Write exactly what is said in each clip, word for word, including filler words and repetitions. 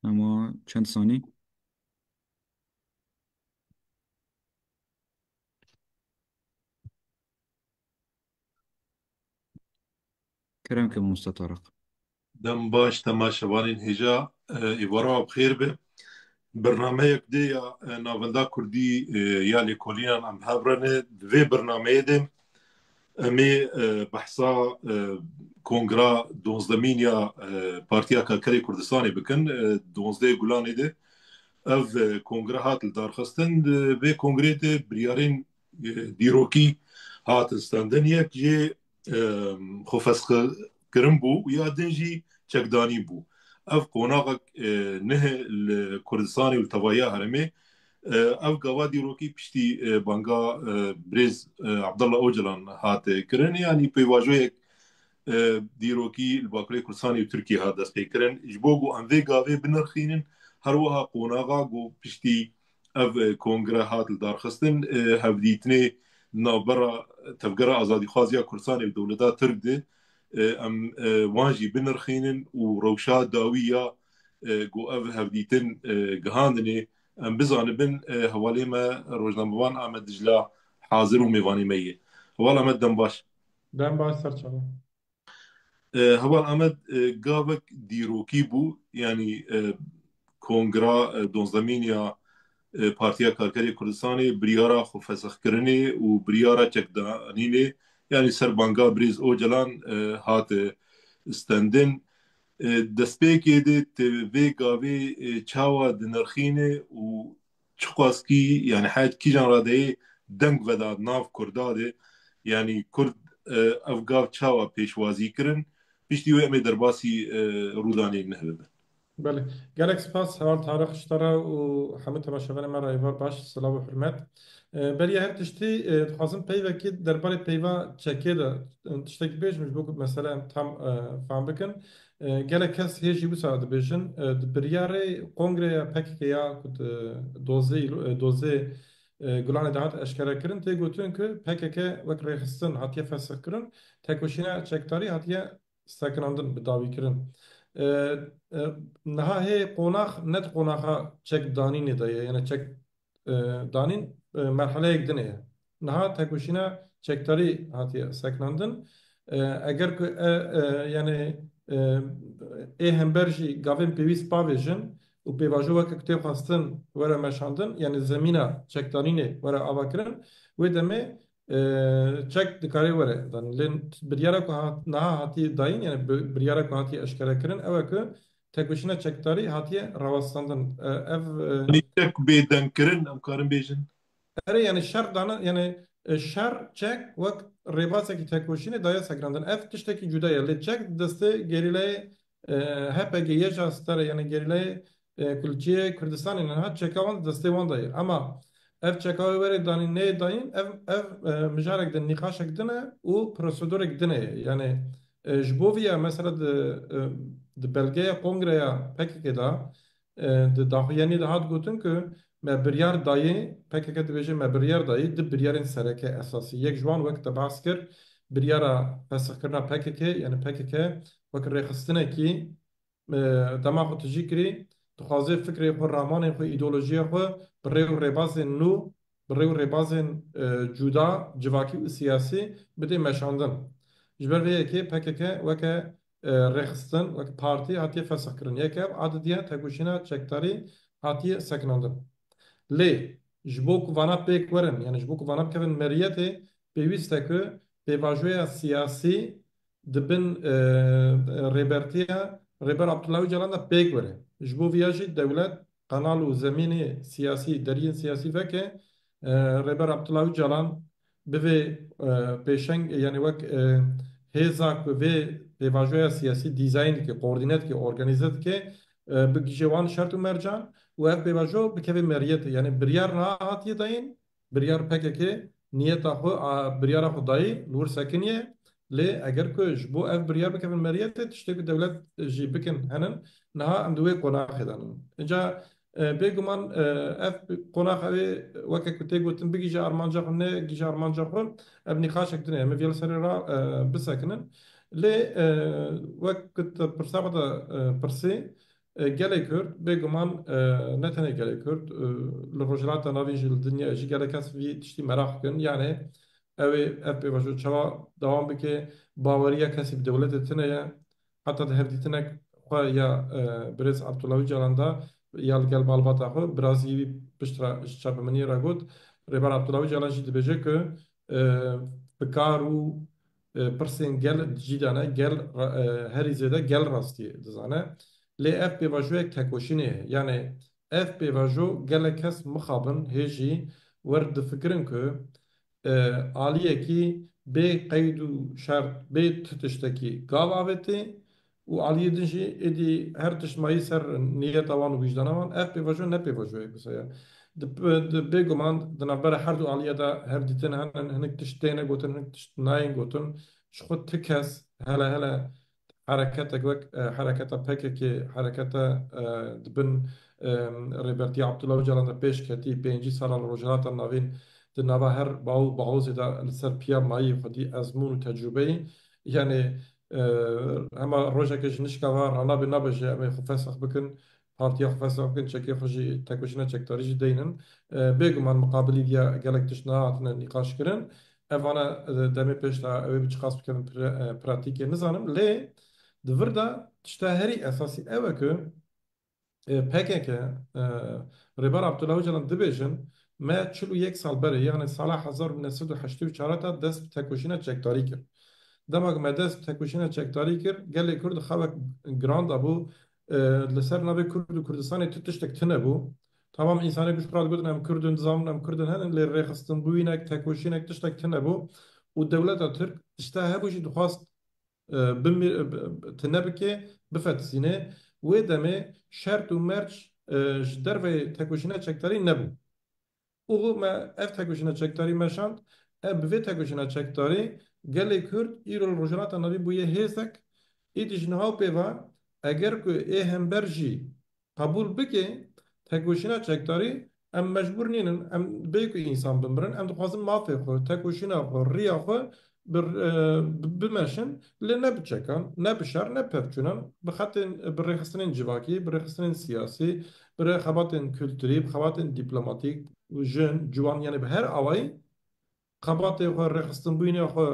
Ama çend sanî? Kerem ke mamoste Tarık. Dem baş, temaşevanên hêja, e, êvara bi xêr be. Bernameyek dê ya, e, Navenda Kurdî, e, ya lêkolînan em hev re ne. Di vê bernameyê de em ê, e, behsa, e, kongra duwazdemîn ya, e, Partiya Karkerê Kurdistanê bikin. E, duwazdeh Gulanê de ev, e, kongra hat lidarxistin. Di vê kongrê de biryarên, e, dîrokî hatin stendin. Yek jê, e, xwefeskirin bû û ya din jî çekdanî bû. Ev qonaxek, e, neh li Kurdistanê û li tevahiya herêmê. E, ev gava dîrokî piştî, e, banga, e, birêz, e, Abdullah Ocalan hate kirin. Yanî pêvajoyek, e, dîrokî li Bakurê Kurdistanê û Tirkiyê hat destpêkirin. Ji bo ku em vê gavê binirxînin, her wiha qonaxa ku piştî ev, e, kongre hat lidarxistin, e, hevdîtinê navbera Tevgera Azadîxwaziya Kurdistanê û dewleta Tirk de, e, em, e, wan jî binirxînin û rewşa dawî ya, e, ku ev hevdîtin, e, gihandinê, em bizanibin, e, hevalê me rojnamevan Amed Dicla hazir û mêvanê me ye. Heval Amed, dem baş. Dem baş, serçava. E, Heval Amed, e, gavek dîrokî bû, yanî, e, kongra, e, duwazdemîn ya, e, Partiya Karkerê Kurdistanê biryara xwefesixkirinê û biryara çekdanînê, yanî ser banga birêz Ocalan, e, hate stendin. E, destpêkê de te vê gavê, e, çawa dinirxîne û çiqaskî, yanî heyet kîjan radeyê deng veda nav Kurda de, yanî Kurd, e, ev gav çawa pêşwazî kirin, piştî wê em ê derbasî, e, rûdanê neh bibin. Belê. Gelek spas, heval Tarık, ji te re û hemû temaşevanê me re êvar baş, silav û hurmet. E, beriya her tiştî, e, dixwazim peyvekî derbarê peyva çekê de, e, tiştekî bêjim, ji bo ku mesele em tam, e, fam bikin. E, gelek kes hê jî wisa dibêjin, e, di biryarê kongreya P K K ya ku di dozê îlo-, e, dozê, e, Gulanê de hat eşkerekirin, tê gotin ku P K K wek rêxistin hatiye fesixkirin, tekoşîna çekdarî hatiye sekinandin, bidawîkirin. E, e, niha hê qonax ne di qonaxa çek danînê de ye, yani çek e, danîn, e, merheleyek din e. Niha tekoşîna çekdarî hatiye sekinandin. E, eger ku, e, e, yani, e, ê hember jî gavên pêwîst bavêjin û pêvajo weke ku tê xwestin were meşandin, yani zemîna çekdanînê were avakirin, wê demê, e, çek dikare were danîn. Lê biryara ku hat-, niha hatiye dayîn, yani bi-, biryara ku hatiye eşkerekirin, ew e ku tekoşîna çekdarî hatiye rawestandin. E, ev, e, Yanî çek bêdengkirin, em karin bêjin. Erê, yani şer dana, yani, e, şer çek wek rêbazekî tekoşînê daye sekinandin. Ev tiştekî cuda ye. Lê çek di destê gerîlayê, e, H P G ye, ji stere, yani gerîlayê, e, kulçiyê Kurdistanê ne, ha, çeka wan di destê wan de ye. Ama ev çeka wê were danîn, neyê dayîn, ev, ev, e, mijarek din, nîqaşek din e û prosedurek din e. Yani, e, ji bo vî ya mesela di, e, di belgeya kongreya P K K de, e, di daxuyaniyê de hat gotin ku me biryar dayê, P K K dibêje me biryar dayê, du biryarên sereke esasî. Yek ji wan wek te behs kir, biryara fesixkirina P K K, yani P K K wek rêxistinekî, e, dema xwe tijî kirî, dixwaze fikrê xwe, ramanên xwe, îdeolojiyê xwe bi rê û rêbazên nû, bi rê û rêbazên, e, cuda, civakî û siyasî bidê meşandin. Ji ber vê yekê P K K weke, e, rêxistin, weke partî hatiye fesixkirin. Yek ev, a didiye tekoşîna çekdarî hatiye sekinandin. Lê ji bo ku vana pêk werin, yani ji bo ku vana bikevin meriyetê, pêwîst e ku pêvajoya siyasî di bin, e, rêbertiya Rêber Abdullah Ocalan de pêk were. Ji bo viya jî dewlet qenal û zemînê siyasî, deriyên siyasî veke, e, Rêber Abdullah Ocalan bivê, e, pêşeng, yani wek, e, hêza ku vê pêvajoya siyasî dîzayn dike, koordîne dike, organîze dike, e, bigihîje wan şert û mercan û ev pêvajo bikeve meriyetê. Yani biryar niha hatiye dayîn, biryar P K K niyeta xwe, a, biryara xwe dayî, li wir sekiniye. Lê eger ku ji bo ev biryar bikevin meriyetê, tiştê ku dewlet jî bikin henin, niha em di wê qonaxê de nin. Înca, e, bêguman, e, ev qonax ew ê weke ku tê gotin bigihîje armanca xwe, negihîje armanca xwe, ev nîqaşek din e. Em ê vê li serê re, e, bisekinin. Lê, e, wek ku tu pirsa xwe de, e, pirsî, E, gelê Kurd, bêguman, e, ne tenê gelê Kurd, e, li Rojhilata Navîn jî, li dinyayê jî gelek kes vî tiştî meraq dikin. Yanê ew ê ev pêvajo çawa dewam bike, baweriya kesî bi dewletê tune ye. Heta di hevdîtinek xwe ya, e, birêz Abdullah Ocalan de ya li gel malbata xwe, birazî wî piştre ji çapemeniyê re got, Rêber Abdullah Ocalan jî dibêje ku, e, fikar û, e, pirsên gel cî de ne, gel ra-, e, herî zêde gel rastiyê dizane. Lê ev pêvajoyek tekoşînê ye. Yanê ev pêvajo gelek kes mixabin hê jî wer difikirin ku, e, aliyekî bê qeyd û şert, bê tu tiştekî gav avêtê û aliyê din jî êdî her tişt mayî ser niyeta wan û wijdana wan. Ev pêvajo ne pêvajoyek wisa ye. Di, di, bêguman di navbera her du aliyê de hevdîtin hene, hinek tişt têne gotin, hinek tişt nayên gotin. Ji xwe ti kes hele hele hereketek wek, e, hereketa P K K, hereketa, e, di bin, e, rêbertiya Abdullah Ocalan de pêş ketî, pêncî sala li Rojhilata Navîn di nava her baw û bawozê de li ser piya mayî xwedî ezmûn û tecrûbeyî. Yanê, e, hema rojeke ji nişka va ranabe nabe jî em ê xwe fesix bikin, partiya xwe fesix bikin, çekê xwe jî tekoşîna çekdarî jî deynin. E, bêguman miqabilî diya gelek tişt niha hatine nîqaş kirin. Ev vana, e, demê pêş de ew ê bi çiqas bikevin pre-, e, pratîkê nizanim. Lê di vir de tişta herî esasî ew e ku, e, P K K, e, Rêber Abdullah Ocalan dibêjin, me çil û yek sal berê, yanê sala hezar û neh sed û heştê û çar de dest bi tekoşîna çekdarî kir. Dema ku me dest bi tekoşîna çekdarî kir, gelê Kurd xewek giran dabû, e, li ser navê Kurd û Kurdistanê tu tiştek tune bû. Tamam, însanê ku ji xwe re digotin, em Kurd in, dizanin em Kurd in, henin, lê rêxistinbûyînek, tekoşînek, tiştek tune bû. Û dewleta Tirk tişta hebû jî dixwast, e, bimî-, e, bi-, tune bike, bifetisîne. Wê demê şert û merc, e, ji derveyê tekoşîna çekdarî nebû. Û me ev tekoşîna çekdarî meşand. Ev bi vê tekoşîna çekdarî gelê Kurd îro li Rojhilata Navîn bûye hêzek. Îdî ji niha û pê ve eger ku ê hember jî qebûl bike, tekoşîna çekdarî em mecbûr nînin. Em bê ku însan bimirin, em dixwazin mafê xwe, tekoşîna xwe, riya xwe bi, e, bi, bimeşin, lê ne bi çekan, ne bi şer, ne bi pevçûnan, bi xetên, bi rêxistinên civakî, bi rêxistinên siyasî, bi rê-, xebatên kulturî, bi xebatên dîplomatîk, jin, ciwan, yanî bi her awayî xebatê xwe, rêxistinbûyînê xwe,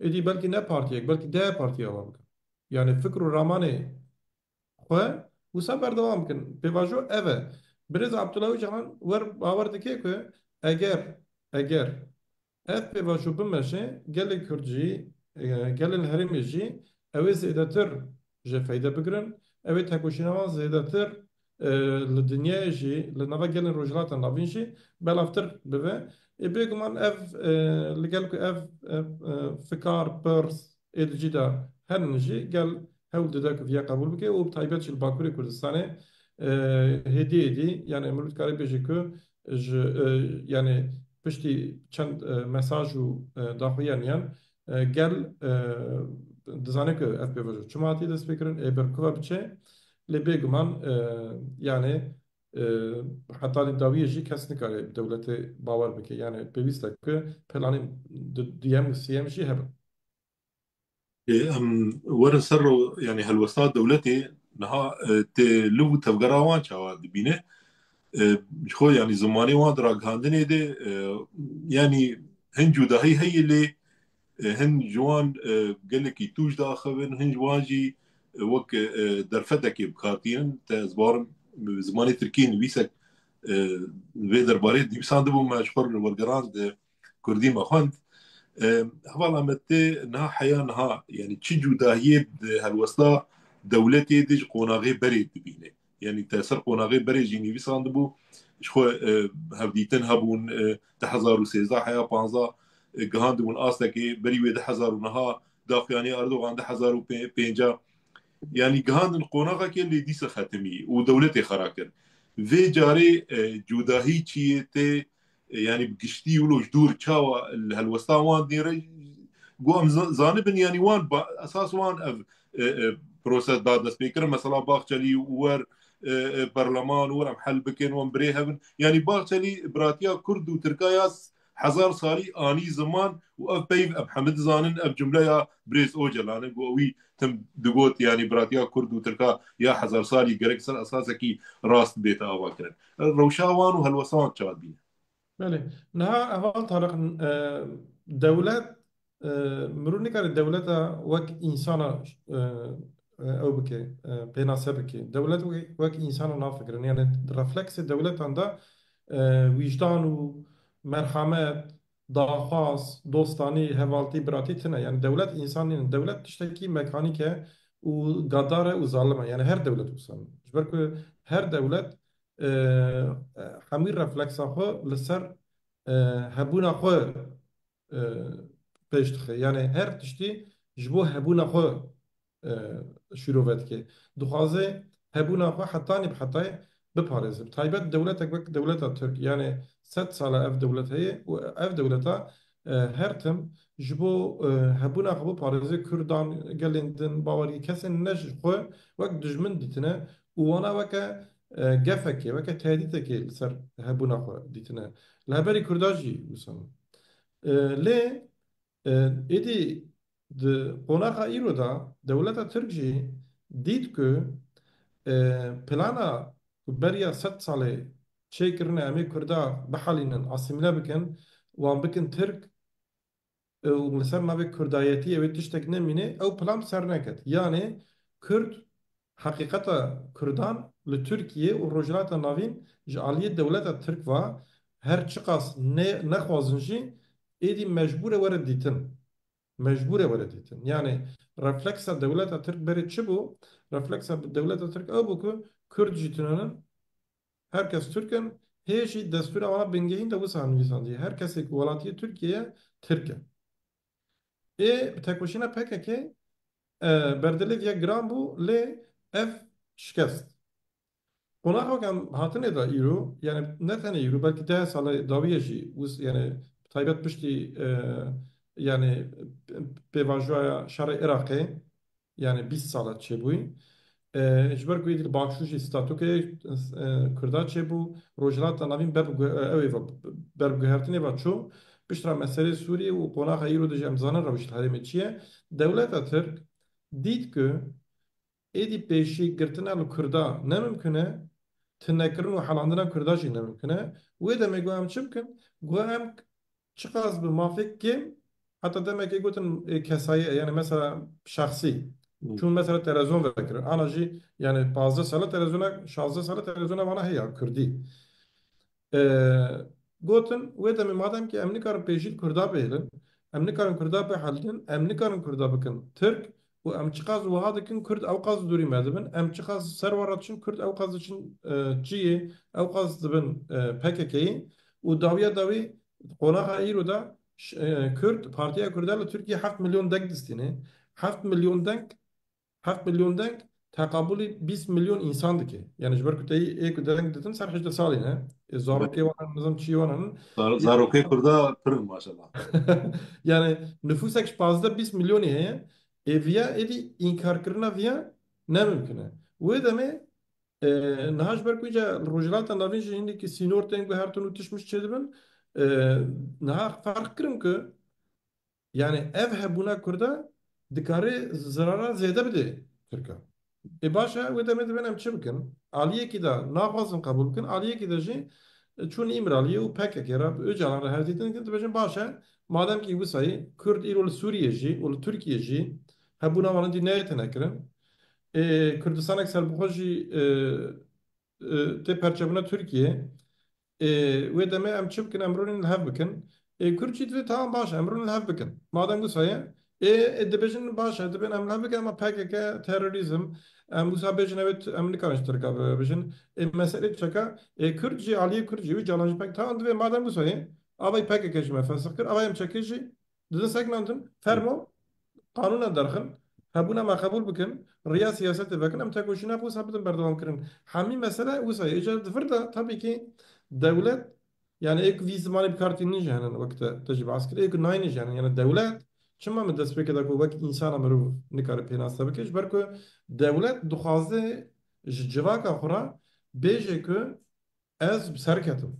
êdî belkî ne partiyek, belkî deh partiya ava bikin. Yanî fikr û ramanê xwe wisa berdewam bikin. Pêvajo ev e. Birêz Abdullah Ocalan wer bawer dike ku eger, eger ev pêvajo bimeşe, gelê Kurd jî, e, gelên herêmê jî ew ê zêdetir jê feyde bigirin, ew ê tekoşîna wan zêdetir, e, li dinyayê jî, li nava gelên Rojhilata Navîn jî belavtir bibe. Ê, bêguman ev, e, li gel ku ev, e, e, fikar, pirs, ê di cî de herin jî gel hewl dide ku viya qebûl bike û bi taybet jî li Bakurê Kurdistanê, e, hêdî hêdî, yanî mirov dikare bêje ku ji, e, yanî piştî çend, e, mesaj û, e, daxuyanî yan, e, gel, e, dizane ku ev pêvajo çima hatiye destpêkirin, ê ber ku ve biçe, lê bêguman, e, yanî, e, heta dawiyê jî kes nikare bi dewletê bawer bike. Yanî pêwîst e ku planên du-, duyem û sêyem jî hebin. Ê, em werin ser ro-, yanî helwesta dewletê niha, e, tê liv û tevgera wan çawa dibîne? E, ji xwe, yanî zimanê wan di ragihandinê de, e, yanî hin cudahî heye lê, e, hin ji wan, e, gelekî tûj diaxivin, hin ji wan jî, e, wek, e, derfetekê bi kar tînin. Te ez bawerim zimanê tirkî nivîsek, e, vê derbarê nivîsandibû, me ji xwe re wergerand, e, kurdî me xwend. E, hevala me tê niha heya niha, yanî çi cudahiyê di helwesta dewletê de ji qonaxê berê dibîne? Yanî te ser qonaxê berê jî nivîsandibû, ji xwe, e, hevdîtin hebûn, e, du hezar û sêzdeh heya panzdeh, e, gihandibûn astekê, berî wê du hezar û neh, daxuyanî Erdogan du hezar û pênc, yanî gihandin qonaxekê lê dîsa xetimî û dewletê xera kir. Vê carê, e, cudahî çi yê tê, e, yanî bi giştî wilo ji dûr çawa li helwesta wan dêre, ku em za-, zanibin, yanî wan ba-, esas wan ev, e, e, proses da destpêkirin. Mesela Bahçelî wer, e, e, berleman wer em hel bikin, wan birê hebin. Yanî Bahçelî biratiya Kurd û Tirka ya s-, hezar salî anî ziman û ev peyv em hemî dizanin, ev cumleya birêz Ocalan e, ku ewî tim digot, yanî biratiya Kurd û Tirka ya hezar salî gerek ser esasekî rast bête avakirin. Rewşa wan û helwesta wan çawa dibîne? Belê. Niha heval Tariq, e, dewlet, e, mirov nikare dewleta wek însana, e, e, ew bike, e, pênase bike. Dewlet wek, wek însana nafikirin. Yani refleksê dewletan de, e, wîjdan û merhamet, daxwaz, dostanî, hevaltî, biratî tine. Yani dewlet însan nîne. Dewlet tiştekî mekanîk e û gadar e û zalim e. Yani her dewlet wisa. Ji ber ku her dewlet, e, hemî refleksa xwe li ser, e, hebûna xwe, e, pêş dixe. Yani her tiştî ji bo hebûna xwe, e, şîrove dike. Dixwaze hebûna xwe hetanî bi hetayê biparêze. Bi taybet dewletek wek dewleta Tirk, yani sed sal e ev dewlet heye û ev dewleta, e, her tim ji bo, e, hebûna xwe biparêze, Kurdan, gelên din, bawerî kesên ne ji xwe wek dijmin dîtine û wana weke, e, gefekê, weke tehdîtekê li ser hebûna xwe dîtine. Li hemberî Kurda jî wisa. E, lê, e, êdî di qonaxa îro de dewleta Tirk jî dît ku, e, plana ku beriya sed salê çêkirine, em ê Kurda bihelînin, asîmîle bikin, wan bikin Tirk, e, û li ser navê Kurdayetî ew ê tiştek nemîne, ew plan bi ser neket. Yanê Kurd, heqîqeta Kurdan li Tirkiye û Rojhilata Navîn ji aliyê dewleta Tirk ve her çiqas ne-, nexwazin jî êdî mecbûr e were dîtin. Mecbûr e were dîtin. Yani refleksa dewleta Tirk berê çi bû? Refleksa dewleta Tirk ew bû ku Kurd jî tune ne, her kes Tirk in, hê jî destûra wana bingehîn de wisa nivîsandiye. Her kesê ku welatiyê Tirkiye ye, Tirk e. Ê bi tekoşîna P K K, e, berdilê viya giran bû, lê ev şikest. Qonaxa ku em hatine de îro, yani ne tenê îro, belkî deh salê dawiye jî, wis-, yani bi taybet piştî, e, yani pêvajoya şerê Iraqê, yani bîst sala çêbûyî. E, ji ber ku êdî li Başûr jî statûkê, e, Kurda çêbû, Rojhilata Navîn ber bi gu-, e, ew ê ve, ber bi guhertinê ve çû. Piştre meselê Sûriyê û qonaxa îro de jî em zanin rewşa herêmê çi ye. Dewleta Tirk dît ku êdî pêşî girtina li Kurda ne mimkun e, tunekirin û helandina Kurda jî ne mimkun e. Wê demê got em çi bikin? Got em çiqas bi mafê kêm, heta demekê gotin, e, kesayî, yani mesela şexsî. Hmm. Çûn mesela televizyon vekirin. Ana jî yani pazdeh sala televizyona, şazdeh sala televizyona vana heye Kurdî. E, gotin, wê demê madem ki em nikarin pêşî li Kurda bihêlin, em nikarin Kurda bihelînin, em nikarin Kurda bikin Tirk û em çiqas wiha dikin Kurd ew qas dûrî me dibin, em çiqas ser wan re diçin Kurd ew qas diçin, e, çiyê, ew qas dibin, e, P K K'yê û dawiya dawî qonaxa îro de ş-, e, Kurd, Partiya Kurda li Tirkiye heft milyon deng distîne. Heft milyon deng, heft milyon deng teqabulî bîst milyon însan dike. Yani ji ber ku teyî ê ku deng didin ser hejdeh salî ne. E, zarokê wan hene, nizam çî wan hene. Zar-, zarokê Kurda pir in maşallah. Yani nifûsek ji pazdeh bîst milyonî heye. Ê viya êdî înkarkirina viya ne mimkun e. Wê demê, e, niha ji ber ku îca li Rojhilata Navîn jî hindekî sînor tên guhertin û tişt mişt çêdibin, e, niha ferq kirin ku Yani ev hebûna Kurda dikare zirara zêde bide Tirka. Ê baş e, wê demê dibên em çi bikin? Aliyekî de naxwazin qebûl bikin, aliyekî de jî, e, çûn Îmraliyê û P K K re, bi Ocalan re hevdîtin dikin, dibêjin baş e, madem kî wisayî Kurd îro li Sûriyê jî û li Tirkiye jî hebûna wan dî neyê tune kirin, ê, Kurdistanek serbixwe jî, e, e, tê perçebûna Tirkiye. Ê, wê demê em çi bikin? Em rûnîn li hev bikin. Ê, Kurd jî divê tamam baş e, em rûnîn li hev bikin. Madem wisa ye, ê, ê, dibêjin baş e, dibên em li hev bikin, ama P K K terorîzm, em wisa bêjin ew ê t-, em nikarin ji Tirka bibêjin. Ê, meselê çeka, ê, Kurd jî, aliyê Kurd jî, wî calan jî P K K, tamam divê madem wisa ye, avay P K K jî me fesix kir, avay em çekê jî, didin seknan din, fermo, qanûna derxin, hebûna me qebûl bikin, riya siyasetê vekin, em tekoşîna xwe wisa bidin berdewam kirin. Hemî mesele wisa ye. Îcar di vir de, tabii ki dewlet, yani ê ku vî zimanê bi kar tînin jî henin, wek te, te jî behs kir, ê ku nayînin jî henin. Yani dewlet, çima min destpêkê de ku wek însana mirov nikare pênase bike, ji ber ku dewlet dixwaze ji civaka xwe re bêje ku ez bi ser ketim.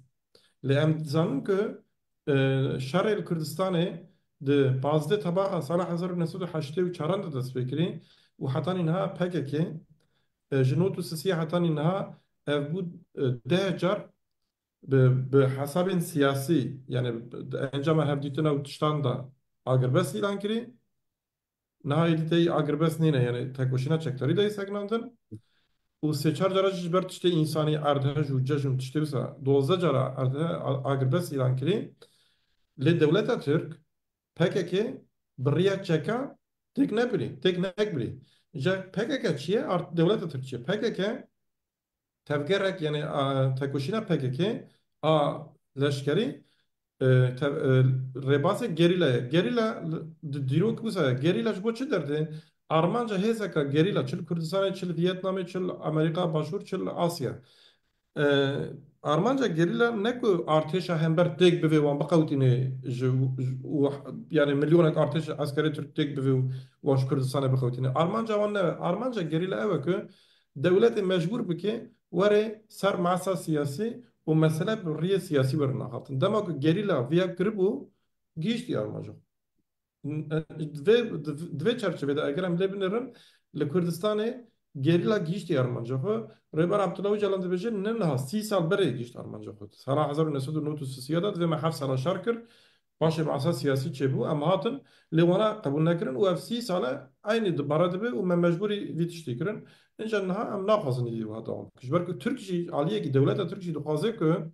Lê em dizanin ku e, şerê li Kurdistanê di pazdeh tebaxa sala hezar û neh sed û heştê û çaran de dest pê kirî û hetanî niha P K K, e, ji not û sisiyê hetanî niha ev bû, e, deh car bi, bi hesabên siyasî, yani bi encama hevdîtina û tiştan de agirbest îlan kirî. Niha êdî tey agirbest nîne, yani tekoşîna çekdarî de yê sekinandin. Û sê çar cara jî ji ber tiştê însanî, erdhej û cejn û tiştê wisa dozdeh cara erdhe a-, agirbest îlan kirî. Lê dewleta Tirk, P K K, bi riya çeka têk nebirî, têk nekbirî. Ji P K K çi ye? Art-, dewleta Tirk çi ye? P K K tevgerek, yani, a, tekoşîna P K K a leşkerî, e, tev-, e, rêbazê gerîla ye. Gerîla li, di dîrok wisa ye. Gerîla ji bo çi derdê? Armanca hêzeka gerîla, çi li Kurdistanê, çi li Vietnamê, çi li Amerîka Başûr, çi li Asya. E, armanca gerîla ne ku artêşa hember têk bivê, wan biqewtînê ji, ji, û, yani milyonek artêş eskerê Tirk têk bivê û wan ji Kurdistanê bixewtînê. Armanca wan ne. Armanca gerîla ew e ku dewletê mecbûr bike were ser masa siyasî û mesele bi riyê siyasî were naxaftin. Dema ku gerîla viya kiribû, gihîştî armanca xwe. N-, e, di vê, di, di vê çerçevê de eger em lê binêrin, li Kurdistanê gerîla gihîştî armanca xwe. Rêber Abdullah Ocalan dibêje, ne niha, sî sal berê gihîşt armanca xwe. Sala hezar û neh sed û nod û sê de divê me heft sala şer kir. Paşê masa siyasî çêbû, em hatin, lê wana qebûl nekirin û ev sî sal e eynî dubare dibe û me mecbûrî vî tiştî kirin. Înca niha em naxwazin îdî wiha dewam bikin. Ji ber ku Tirk jî, aliyekî dewleta Tirk jî dixwaze ku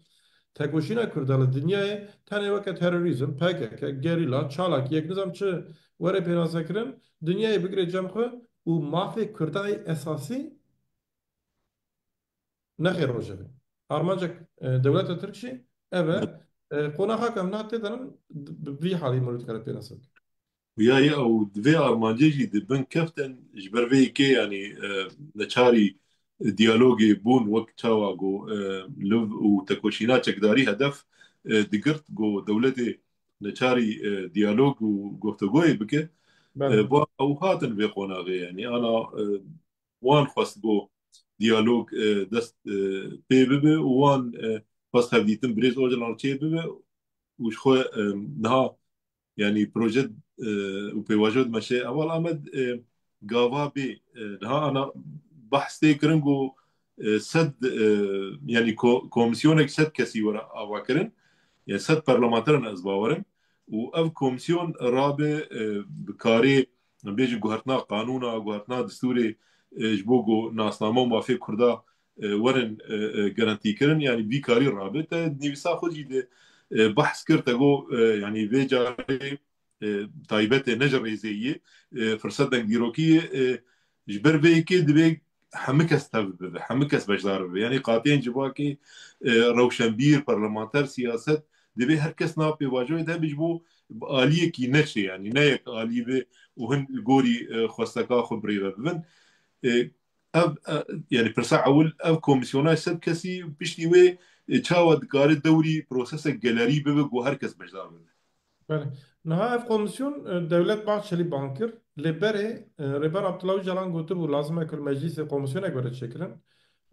tekoşîna Kurda li dinyayê tenê weke terorîzm, P K K, gerîla, çalakiyek, nizam çi were pênasekirin, dinyayê bigire cem xwe û mafê Kurda yê esasî nexê rojevê. Armanca, e, dewleta Tirk jî ev e. E, qonaxa ku em niha tê de ne, bi, bi vî halî mirov dikare pênase bike. Ya, ya, û di vê armancê jî di bin keftin, ji ber vê yekê, yanî, e, neçarî diyalogê bûn, wek çawa got, e, liv û tekoşîna çekdarî hedef, e, digirt, got dewletê neçarî, e, diyalog û goftegoyê bike. Belê. E, ba ew hatin vê qonaxê, yanî ana, e, wan xwest got diyalog, e, dest, e, pê bibe û wan, e, xwest hevdîtin birêz Ocalan çê bibe û ji xwe, e, niha, yanî proje, e, û pêvajo dimeşe. Heval Amed, e, gava bê, e, niha ana behs tê kirin ku, e, sed, e, yanî ko-, komîsyonek sed kesî were avakirin. Yani sed parlamenteran ez bawerim. Û ev komîsyon rabe, e, bi karê, bêjin guhertina qanûna, guhertina distûrê, e, ji bo ku nasname û mafê Kurda, e, werin, e, e, garantîkirin, yanî vî karî rabe. Te nivîsa xwe jî de, e, behs kir, te got, e, yanî vê carê, e, taybet e, ne ji rêzê ye, e, firset dengdîrokî ye, e, ji ber vê yekê divê hemû kes tev bibe, hemû kes beşdar bibe. Yanî qatiyên civakê, e, rewşenbîr, parlamenter, siyaset, divê her kes nav pêvajoyê de be ji bo bi aliyekî neçe, yanî ne yek alî be û hin li gorî, e, xwesteka xwe birêve bibin. E, ev, e, yanî pirsa ewil, ev komîsyona sed kesî piştî wê, e, çawa dikare dewrî prosesek gelerî bibe ku her kes beşdar bibe? Belê. Niha ev komîsyon, e, Dewlet Bahçelî bang kir. Lê berê, e, Rêber Abdullah Ocalan gotibû, lazim e ku li meclîsê komîsyonek were çêkirin.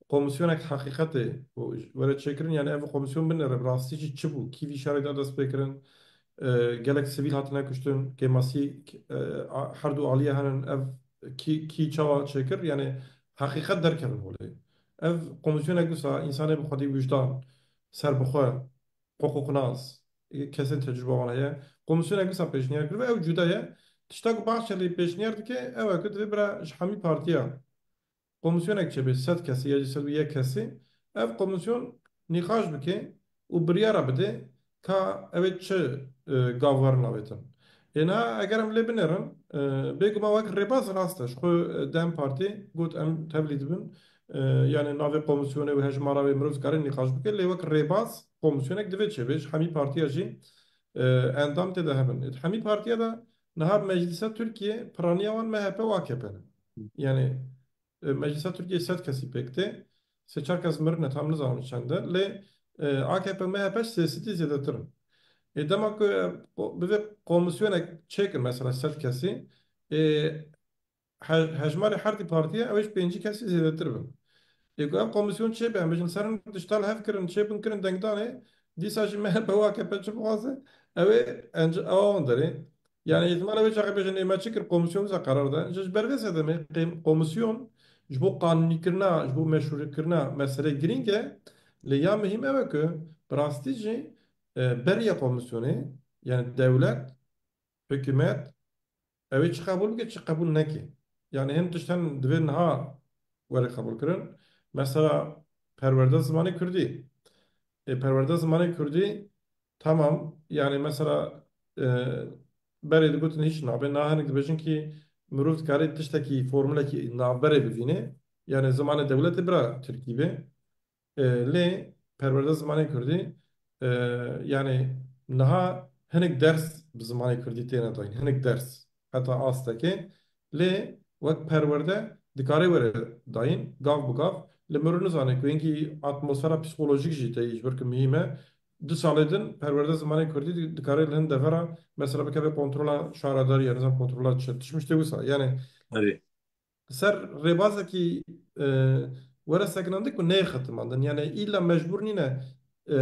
Komîsyonek heqîqetê û were çêkirin, yani ev komîsyon binêre bi rastî jî çi bû, kî vî şerê da dest pê kirin, e, gelek sivîl hatine kuştin, kêmasî, e, a-, her du aliyê henin, ev kî, kî çawa çêkir, yani heqîqet derkevin holê. Ev komîsyonek wisa însanê bi xwedî wijdan, serbixwe, hiqûqnas, kesên tecrûbe wan heye. Komîsyonek wisa pêşniyar kiribe, ew cuda ye. Tişta ku Bahçelî pêşniyar dike, ew e ku divê bira ji hemî partiya komîsyonek çêbe, sed kesî ya jî sed û yek kesî, ev komîsyon nîqaş bike û biryara bide ka ew ê çi, e, gav werin avêtin. Ê niha eger em lê binêrin, e, bêguman wek rêbaz rast e. Ji xwe, e, DEM Partî got em tevlî dibin. E, yani navê komîsyonê û hejmara wê mirov dikare nîqaş bike, lê wek rêbaz komîsyonek divê çêbe. Ji hemî partiya jî, e, endam tê de hebin. Di hemî partiya de niha meclîsa Tirkiye piraniya wan M H P û A K P ne. Yani, e, meclîsa Tirkiye sed kesî pêk tê. Sê çar kes mirine, tam nizanim çend e. Lê, e, A K P û M H P sê sedî zêdetir in. Ê dema ku, e, ko-, bivê komîsyonek çêkin, mesela sed kesî, e, he-, hejmarê her di partiye ew ê ji pêncî kesî zêdetir bin. Ê ku ev komîsyon çêbe, em bêjin ser hin diştal hev kirin, çêbûn kirin dengdanê, Dîsa jî M H P û A K P çi bixwaze? Ew ê enc-, ew wan derê. Yani, îhtimal e wê çaxê bêjin, ê me çi kir, komisyon wisa qerar da. Ji, ji ber vê sedemê qêm-, komisyon ji bo qanûnîkirina, ji bo meşrûkirina meselê girîng e. Lê ya muhîm ew e ku bi rastî jî, e, beriya komisyonê, yani dewlet, hikûmet, ew ê çi qebûl bike, çi qebûl neke. Yani hin tişt hene divê niha were qebûlkirin. Mesela perwerde zimanê kurdî. E, perwerde zimanê kurdî, tamam, yani mesela, e, berê digotin hîç nabe, niha hinek dibêjin kî mirov dikare tiştekî, formulekî navberê bivîne. Yani zimanê dewletê bira tirkî be. E, lê perwerde zimanê kurdî, e, yani niha hinek ders bi zimanê kurdî têne dayîn, hinek ders. Heta astekê. Lê wek perwerde dikare were dayîn, gav bi gav. Lê mirov nizane ku hingî atmosfera psîkolojîk jî tê, ji ber ku muhîm e. Du salê din perwerde zimanê kurdî di-, dikare li hin devera, mesela bikeve kontrola şaredarî, ya nizam kontrola çi, tişt miştê wisa. Yani Erê. ser rêbazekî, e, were sekinandin ku neyê xetimandin. Yani îlla mecbûr nîne, e,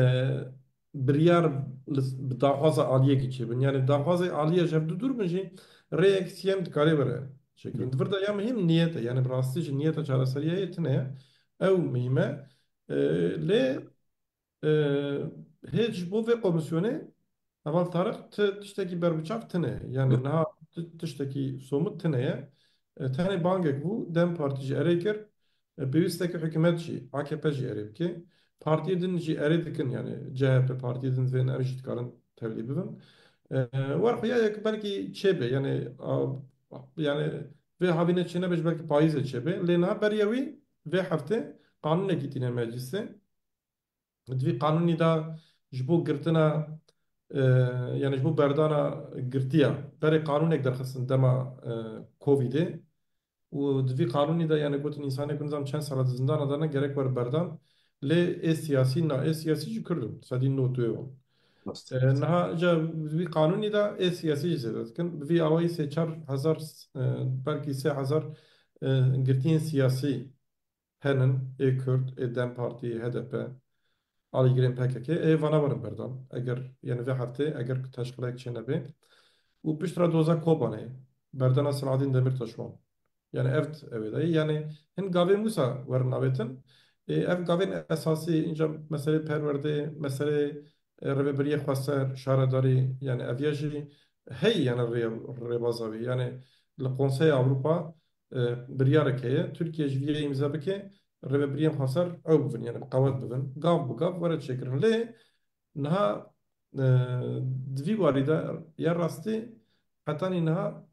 biryar li, bi daxwaza aliyekî çêbin. Yani daxwazê aliye ji hev du dûr bin jî rêyek siyem dikare were çêkirin. Di vir de ya muhîm niyet e. Yani bi rastî jî niyeta çareseriyê tune ye. Ew muhîm e. E, lê, e, hêj ji bo vê komîsyonê, Heval Tariq, ti tiştekî berbiçav tine ye. Yani niha ti-, tiştekî somut tine ye. E, tenê bangek bû, DEM Partî jî erê kir. E, pêwîst e ku hikûmet jî, A K P jî erê bike. Partiyê din jî erê dikin, yani C H P, partiyê din divên ev jî dikarin tevlî bibin. E, wer xuya ye ku belkî çêbe, yani, a, yani vê havîne çênebe jî belkî payîzê çêbe. Lê niha beriya wî vê heftê qanûnekî tîne meclîsê. Di vî qanûnî de ji bo girtina, e, yani ji bo berdana girtiya, berê qanûnek derxistin dema, e, Covidê. Û di vî qanûnî de, yani gotin însanê ku nizam çend sala di zindana de ne gerek were berdan. Lê ê siyasî na, ê siyasî jî Kurd in. Sedî notuyê wan. Rast. E, niha ca di vî qanûnî de ê siyasî jî zêde dikin. Bi vî awayî sê çar hezar, e, belkî sê hezar, e, girtiyên siyasî henin, ê Kurd, ê DEM Partî, H D P, alîgirên P K K, ê vana werin berdan. Eger, yani vê heftê, eger ku teşqilek çênebe. Û piştre doza Kobanê, berdana Selahaddin Demirtaş wan. Yani ev, ev ê dayî. Yani hin gavên wisa werin avêtin. Ê, ev gavên esasî, înca meselê perwerdê, meselê, e, rêvebiriyê xweser, şaredarî, yani ev ya jî hey, yani rê-, rêbaza wî. Yani li Konseya Ewropa, e, biryarek heye. Tirkiye ji vî yê îmze bike, rêvebiriyên xweser ew bibin, yani bi qewet bibin. Gav bi gav were çêkirin. Lê niha, e, di vî warî de ya rastî hetanî niha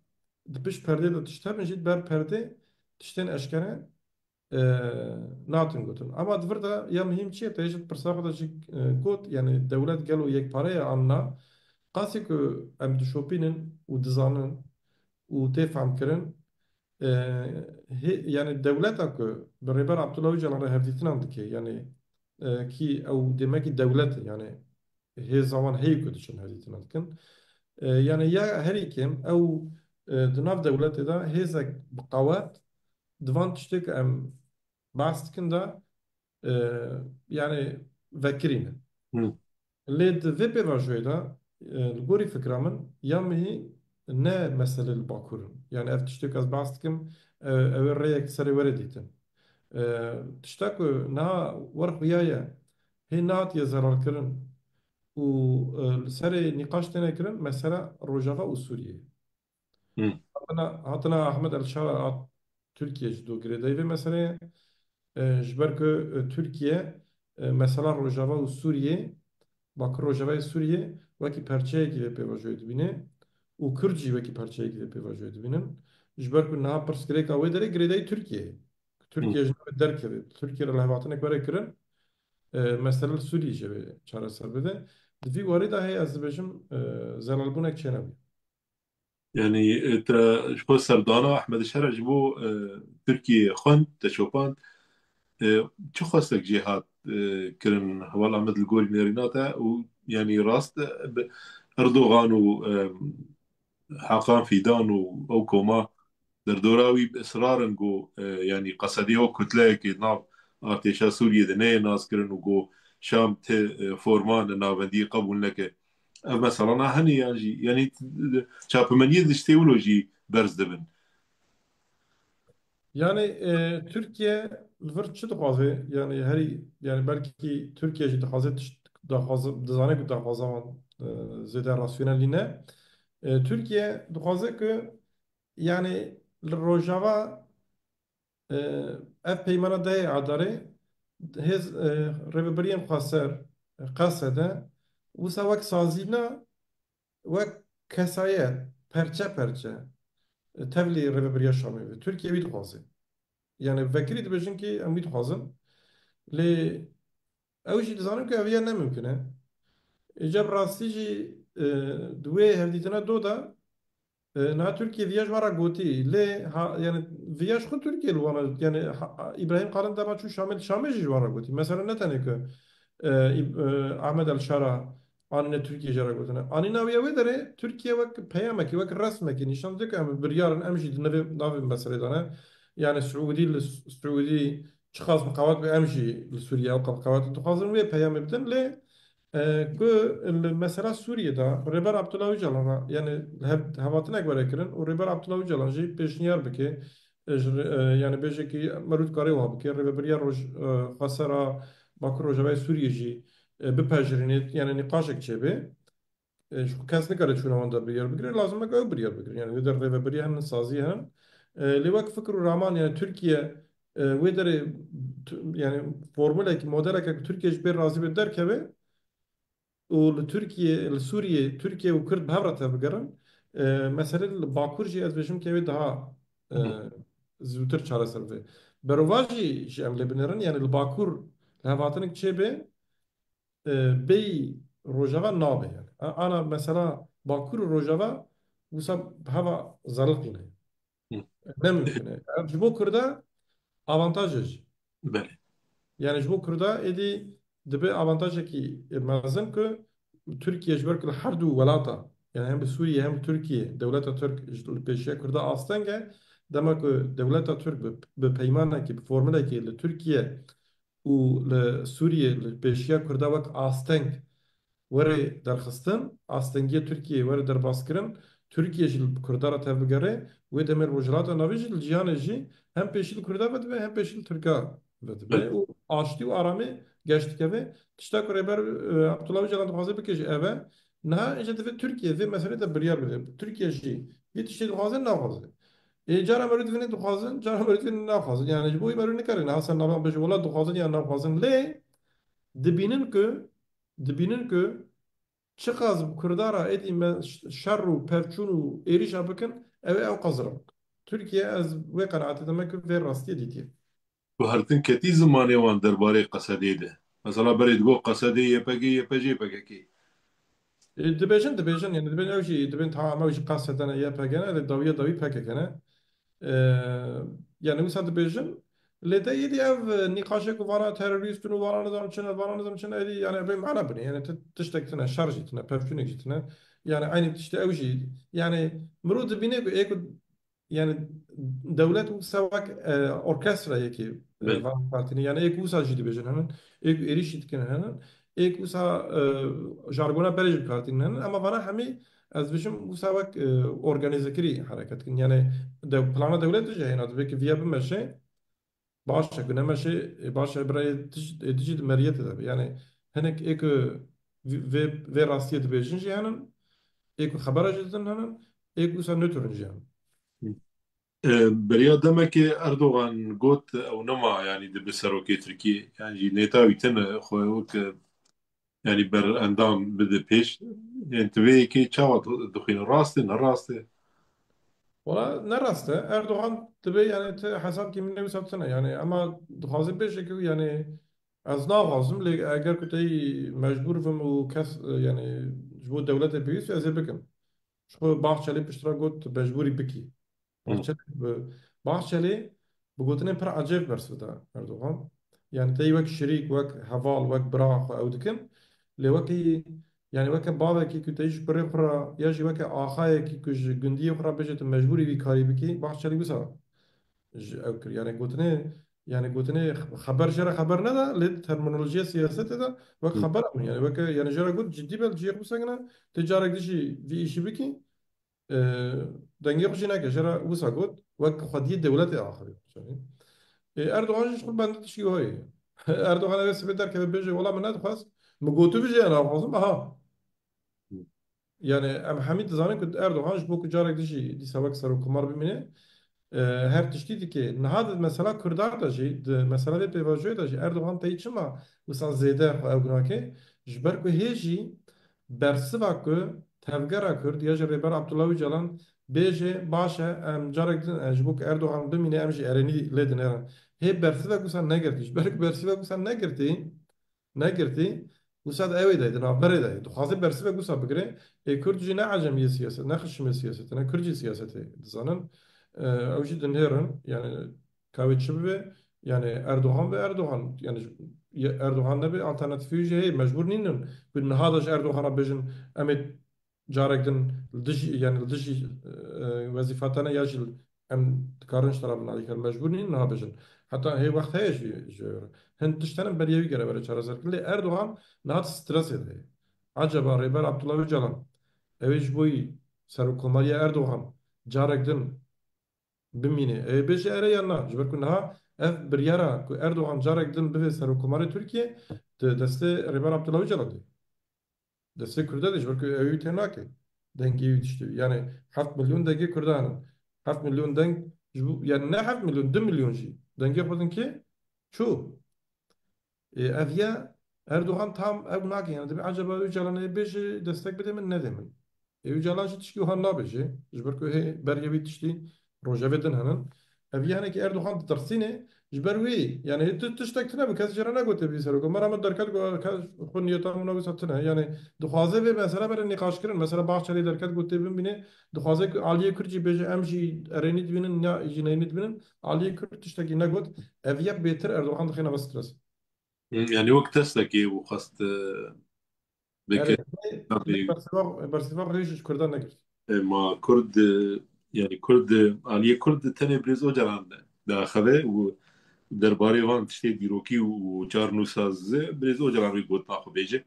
di pişt perdê de tişt hebin jî, di ber perdê tiştên eşkere, e, natin gotin. Ama di vir de ya muhîm çi ye? Te jî di pirsa xwe de jî, e, got, yani dewlet gelo yekpare ye an na? Qasî ku em dişopînin û dizanin û tê fehmkirin, e, hê-, yani dewleta ku bi Rêber Abdullah Ocalan re hevdîtinan dike, yani, e, kî ew demekî dewlet e, yani hêza wan heye ku diçin hevdîtina dikin. E, yani ya herî kêm ew, e, di nav dewletê de hêzek bi qewet di van tiştê ku em behs dikin de, e, yani vekirî ne. Hı. Lê di vê pêvajoyê de, e, li gorî fikra min, ya mihî ne mesele li Bakur in. Yani ev tiştê ku ez behs dikim, e, ew ê rêyek serê were dîtin. E, tişta ku niha wer xuya ye, hê nehatiye zelalkirin û, e, li serê nîqaş têne kirin, mesela Rojava û Sûriyê. Hı. Hatina, hatina Ahmed El Şara hat Tirkiye ji do girêdayî vê meseleyê. E, ji ber ku, e, Tirkiye, e, mesela Rojava û Sûriyê, Bakur Rojavayê Sûriyê wekî perçeyekî vê pêvajoyê dibîne û Kurd jî wekî perçeyekî vê pêvajoyê dibînin. Ji ber ku niha pirsgirêka wê derê girêdayî Tirkiye ye. Hı. Tirkiye ji navê derkeve. Tirkiye re lihevhatinek were kirin, e, mesele li Sûriyê jî wê çareser bide. Di vî warî de heye ez dibêjim, e, zelalbûnek çênebû. Yani, e, te ji xwe serdana Ehmed Şera ji bo, e, Tirkiyê xwend, te şopand. E, çi xwestek jê hat, e, kirin heval Ahmed li gorî nêrîna te û, yani, rast, e, bi Erdogan û, e, Hakan Fîdan û ew koma derdora wî bi israr in ku, e, yani, Qesedê wek kutleyekê di nav artêşa Sûriyê de neyê naskirin û ku Şam ti, e, forma navendiyê qebûl neke. Ev mesela na hene yan jî, yanî, çapemeniyê di tiştê wilo jî berz dibin. Yani, e, Türkiye li vir çi dixwaze? Yani herî, yani belkî Türkiye jî dixwaze tişt daxwaze, dizane ku daxwaza wan, e, zêde rasyonelî ne. E, Türkiye dixwaze ku, yani li Rojava, e, ev peymana dehê Adarê hêz, e, rêvebiriyên xweser, e, Qesede, wisa wek sazî ne, wek kesayet, perçe perçe, e, tevlî rêvebiriya Şamê be. Tirkiye wî dixwaze. Yani vekirî dibêjin ki em wî dixwazin. Lê ew jî dizanin ku ev ya ne mimkun e. Îca bi rastî jî, e, di wê hevdîtina do de, e, niha Tirkiye viya ji wan re gotî. Lê ha, yani viya ji xwe Tirkiye li wan re, yani ha, Îbrahîm Qalin dema çû Şamê, Şamê jî ji wan re gotî. Mesela ne tenê ku, e, Îb-, e, Ahmed El Şara anîne Tirkiye jê re gotine. Anîna wî ya wê derê Tirkiye wek peyamekî, wek resmekî nîşan dide ku em biryar in, em jî di navê, navê meselê de ne. Yani Siûdî li Siûdî çiqas bi qewet be, em jî li Sûriye ew qewet dixwazin wê peyamê bidin. Lê, e, ku li mesela Sûriyê de Rêber Abdullah Ocalan re, yani hev-, hevhatinek were kirin û Rêber Abdullah Ocalan jî pêşniyar bike, e, ji re-, e, yani bêje ki merû dikare wiha bike, rêvebiriya roj-, e, xwesera Bakur Rojavayê Sûriyê jî, e, bipejirîne, yani nîqaşek çêbe. E, ji kes nikare çûna wan de biryar bigire, lazim e ku ew biryar bigire. Yani wê der rêvebirî henin, sazî henin. E, lê wek fikr û raman, yani Tirkiye, e, wê derê tu-, yani formulekî, modeleke ku Tirkiye ji pê razî be derkeve û li Tirkiye, li Sûriyê Tirkiye û Kurd bi hev re tevbigerin, e, mesele li Bakur jî ez bêjim ke wê daha, e, Hı. zûtir çareser bibe. Berovajî jî em lê binêrin, yani li Bakur li hevhatinek çêbe, e, bêyî Rojava nabe yani. A-, ana mesela Bakur û Rojava wisa heva zeliqîne. Hı. Ne mimkun e. Ev ji bo Kurda avantaj e jî. Belê. Yani ji bo Kurda êdî dibe avantajekî mezin ku Tirkiye ji ber ku li her du welata, yani hem bi Sûriye hem bi Tirkiye, dewleta Tirk ji li pêşiya Kurda asteng e. Dema ku dewleta Tirk bi, bi peymanekî, bi formulekî li Tirkiye û li Sûriyê li pêşiya Kurda wek asteng were derxistin, astengiyê Tirkiyeyê were derbaskirin, Tirkiye jî li Kurda re tevbigere, wê demê li Rojhilata Navîn jî li cîhanê jî hem pêşî li Kurda vedibe, hem pêşî li Tirka vedibe Belê. û aştî û aramî geş dikeve. Tişta ku Rêber, e, Abdullah Ocalan dixwaze bike jî ev e. Niha îca divê Tirkiye vê meselê de biryar bide. Tirkiye jî vê tiştê dixwaze, naxwaze. Ê, cara merû divînin dixwazin, cara merû divînin naxwazin. Yani ji bo wî merû nikare niha ser navan bêje, wela dixwazin yan naxwazin. Lê dibînin ku, dibînin ku çiqas bi Kurda re êdî me ş-, şer û pevçûn û êrîşa bikin, ew ê ew qezira bikin. Tirkiye, ez wê qenaetê de me ku vê rastiyê dîtiye. Guhertin ketî zimanê wan derbarê Qesedê de. Mesela berê digot Qesedê Y P G, Y P G, P K K. E, dibêjin, dibêjin, yani dibên ew jî, dibên tamam ew jî Qesede ne, Y P G ne, lê dawiya dawî P K K ne. E, yani wisa dibêjin, lê te yedî ev, e, nîqaşê ku vana terorîst in û vana nizam çi ne, vana nizam çi ne, êdî yani bê mana bine, yani ti-, tiştek tine, şer jî tine, pevçûnek jî tine. Yani eynî tiştê ew jî, yani mirov dibîne ku ê ku yani dewlet wisa wek, e, orkestra yekê, e, Belê. van partînê. Yani êk wisa jî dibêjin henin, êk êrîşî dikin henin, êk wisa, e, jargona berê jî bi kar tînin henin. Ama vana hemî ez dibêjim wisa wek, e, organîzekirî hereket dikin. Yani de, plana dewlet jî heyna dibe ki viya bimeşe, baş e ku nemeşe, e, baş e birayê tij-, e, dijî di meriyetê de be. Yani hinek ê ku vê, vê, vê rastiyê dibêjin jî henin, ê ku xebera jî didin henin, ê ku wisa nêtûrin jî henin. E, beriya demekê Erdogan got ew nema, yani dibe serokê Tirkiyê, yani jî nêta wî tine xwe wek, e, yani berendam bide pêş. Yani tu vê yekê çawa di-, dixwîne? Rast e, ne rast e? Wala ne rast e. Erdogan dibe yani ti hesabkî min wisa tine. Yani ema dixwaze bêje ku yani ez naxwazim, lê eger ku tey mecbûr bim û kes, e, yani ji bo dewletê pêwîst be, ez ê bikim. Ji xwe Bahçelî piştre got tu mecbûrî bikî. Hı. Bahçelî bi, Bahçelî bi gotinên pir ecêb bersiv da Erdogan. Yani tey wek şirîk, wek heval, wek bira xwe ew dikin. Lê wekî, yani weke bavekî ku tey ji kurê xwe re ya jî weke axayekî ku ji gundiyê xwe re bêje tu mecbûrî vî karî bikî, Bahçelî wisa ji ew kir. Yani gotinê Yani gotinê xeber jê re xeber nede, lê terminolojiya siyasetê de wek Hı. xeber e. Yani weke, yani jê re got cidî be, cihê xwe bisengine, tê carek dijî vî îşî bikî. E, dengê xwe jî neke, jê re wisa got, wek xwediyê dewletê axivî. Yani, e, Erdogan jî ji xwe bende tişkî wayê. Erdogan eve sibê derkeve bêje, wela min nedixwest, min gotibû jî ez naxwazim, aha. Hı. Yani em hemî dizanin ku Erdogan ji bo ku carek dijî dîsa wek serokkomar bimîne, e, her tiştî dike. Niha di mesela Kurdan de jî, di mesela vê pêvajoyê de jî Erdogan tey çima wisa zêde xwe ew nake? Ji ber ku hê jî bersiva ku tevgera Kurd ya jî Rêber Abdullah Ocalan bêje, baş e, em carek din, e, ji bo ku Erdogan bimîne, em jî erênî lê dinêrin. Hê bersivek wisa negirtî. Ji ber ku bersivek wisa negirtî, negirtî, wisa di ewê de, di navberê de. Dixwaze bersivek wisa bigire. Ê Kurd jî ne ecemiyê siyaset, ne xişimê siyasetê, ne Kurd jî siyasetê dizanin. E, ew jî dinêrin, yani ka wê çi bibe, yani Erdogan ve Erdogan, yani ya Erdogan nebe alternatîfê jî heye, mecbur nînin. Ku niha de ji Erdogan re bêjin, em ê carek din li dijî, yani li dijî, e, wezîfa te ne ya jî em dikarin ji te re bin alîkar, mecbur nîn niha bêjin. Heta hê wext heye jî, ji hin tişt hene beriya wî gere were çareserkirin. Lê Erdogan niha di stresê de ye. Acaba Rêber Abdullah Ocalan, ew ê ji bo wî serokkomariya Erdogan carek din bimîne? Ew ê bêje ere yan na? Ji ber ku niha ev biryara ku Erdogan carek din bibe serokkomarê Tirkiye, di destê Rêber Abdullah Ocalan de. Destê Kurda de, ji ber ku ew ê wî tê nake. Dengê wî tiştê wî. Yani heft milyon dengê Kurda hene. Heft milyon deng ji bo, yani ne heft milyon, du milyon jî. Dengê xwe din kê çû. Ê, ev ye, Erdogan tam ew nake. Yani dibê acaba Ocalan ê bêje destek bide min, nede min. Ê Ocalan jî tişkî wiha nabêje. Ji ber ku hê beriya wî tiştî rojevê din henin. Ev ye hinekî Erdogan ditirsîne. Ji ber wî, yani tu tiştek tune bi kes jê re negote bî serok. Mera min derket ku kes xwe niyeta min wisa tune. Yani dixwaze vê mesela bere nîqaşkirin. Mesela Bahçelî derket got tê bimîne. Dixwaze ku aliyê Kurd jî bêje em jî erênî dibînin ya jî neynî dibînin. Aliyê Kurd tiştekî negot. Ev ye bêtir Erdogan dixîne ve stres. Hı, yani wek testekê û xwest, e, bike. Erê, tabii. Bersiva, bersiva rêj ji Kurdan negirt. E, ma Kurd, e, yani Kurd, e, aliyê Kurd tenê Birêz Ocalan diaxive û derbarê van tiştê dîrokî û çarnûsa zî Birêz Ocalan wî gotina xwe bêje.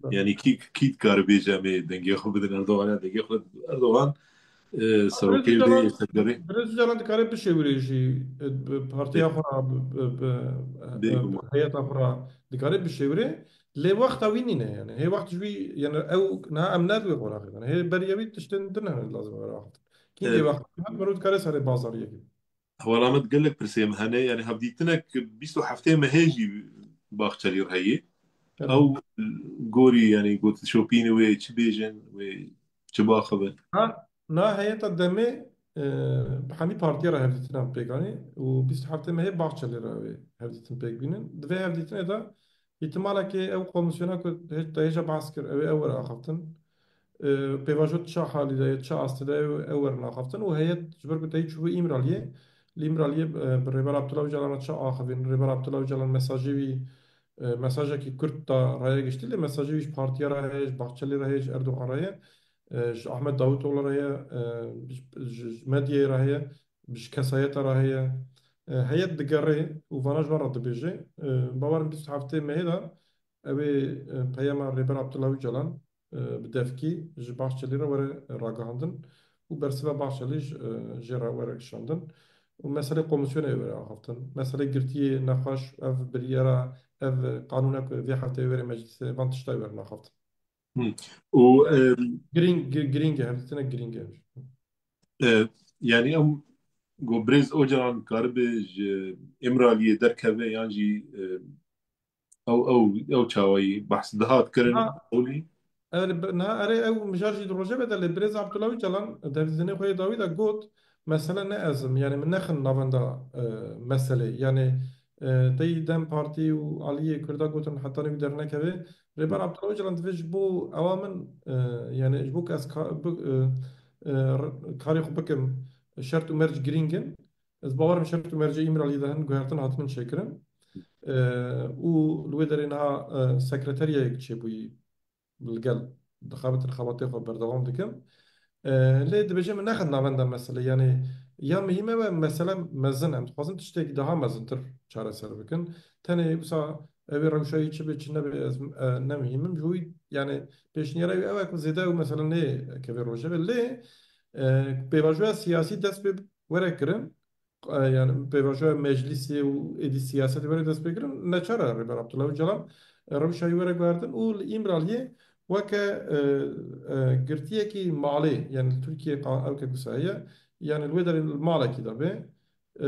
Tabii. Yani kî, kî dikare bêje em ê dengê xwe bidin Erdogan ya dengê xwe Erdogan, e, serokê vê yeksekerê. Birêz Ocalan dikare bişêwirê jî, e, bi partiya xwe re, bi, bi, bi, e, bi heyeta xwe re dikare bişêwirê. Lê wexta wî nîne yani. Hê wext ji wî, yani ew niha em ne di wê qonaxê de ne. Hê beriya wî tiştên din hene lazim were axiftin. Kî tê wexta hat mirov dikare serê bazariyekê. Hevala me gelek pirsê min hene. Yani hevdîtinek bîst û heftê mehê jî Bahçelî re heye. Evet. Ew gorî yani got şopînê wê çi bêjin, wê çi biaxivin? Ha, na heyeta demê, e, hemî partiya re hevdîtina pêk anî û bîst û heftê mehê Bahçelî re wê hevdîtin pêk bînin. Di vê hevdîtinê de îhtimalekê ew komîsyona ku hê-, te hêja behs kir, ew ê ew were axiftin. E, pêvajo çi halî de ye, çi astê de ye, ew, ew werin axiftin û heyet ji ber ku teyî çûbû Îmraliyê, li Îmraliyê, e, bi Rêber Abdullah Ocalan re çi axivîn, Rêber Abdullah Ocalan mesajê wî, e, mesajekî kurt da raya giştî, lê mesajê wî ji partiya re heye, ji Bahçelî re heye, ji Erdogan re heye, e, ji Ahmet Davutoğlu re heye, e, ji, ji, ji medyayê re heye, ji kesayeta re heye. E, heyet digerê û vana ji wan re dibêje. E, bawerim bîst û heftê mehê de ew ê, e, peyama Rêber Abdullah Ocalan, e, bi devkî ji Bahçelî re were ragihandin û bersiva Bahçelî ji, e, jê re were kişandin û meselê komîsyonê were axiftin. Meselê girtiyê nexweş, ev biryara, ev qanûna ku vê hefteyê were meclisê, van tişta were naxiftin. Hı. Û, e, Girîng, gi-, girîng e, hevdîtinek girîng e. E, yani em got Birêz Ocalan karibe ji Îmraliyê derkeve yan jî, e, ew, ew, ew çawayî behs dihat kirin Ha. Olî? Erê, bi-, niha erê ew mijar jî di rojevê de lê Birêz Abdullah Ocalan di hevdîtinê xwe yê dawî de got, mesele ne ez im, yani min nexin navenda, e, meselê. Yani, e, tey DEM Partî û aliyê Kurda gotin hetanî wî dernekeve. Rêber Abdullah Ocalan divê ji bo ewa min, e, yani ji bo ku ez ka-, bi-, e, e, r-, karê xwe bikim, şert û merc girîng in. Ez bawerim şert û mercê Îmraliyê de hin guhertin hatinin çêkirin. E, û li wê derê niha, e, sekreteriyayek çêbûyî li gel dixebitin xebatê xwe berdewam dikin. E, lê dibêje min nexin navenda meselê. Yani, Ya muhîm e, mesele mezin, em dixwazin tiştekî daha mezintir çareser bikin. Tenê wisa ew ê rewşa wî çi be çi nebe, ez, e, ne muhîm im. Ji wî, yani, pêşniyara wî ew e ku zêde ew mesele nêkeve rojevê. Lê, e, pêvajoya siyasî dest pê were kirin, e, yani pêvajoya meclisê û êdî siyasetê were dest pê kirin, neçar e Rêber Abdullah Ocalan, e, rewşa wî were guhertin û li Îmraliyê weke, e, e, girtiyekî malê, yani li Tirkiyeyê qa-, ew ke wisa heye, yani li wê derê li malekî de be, e,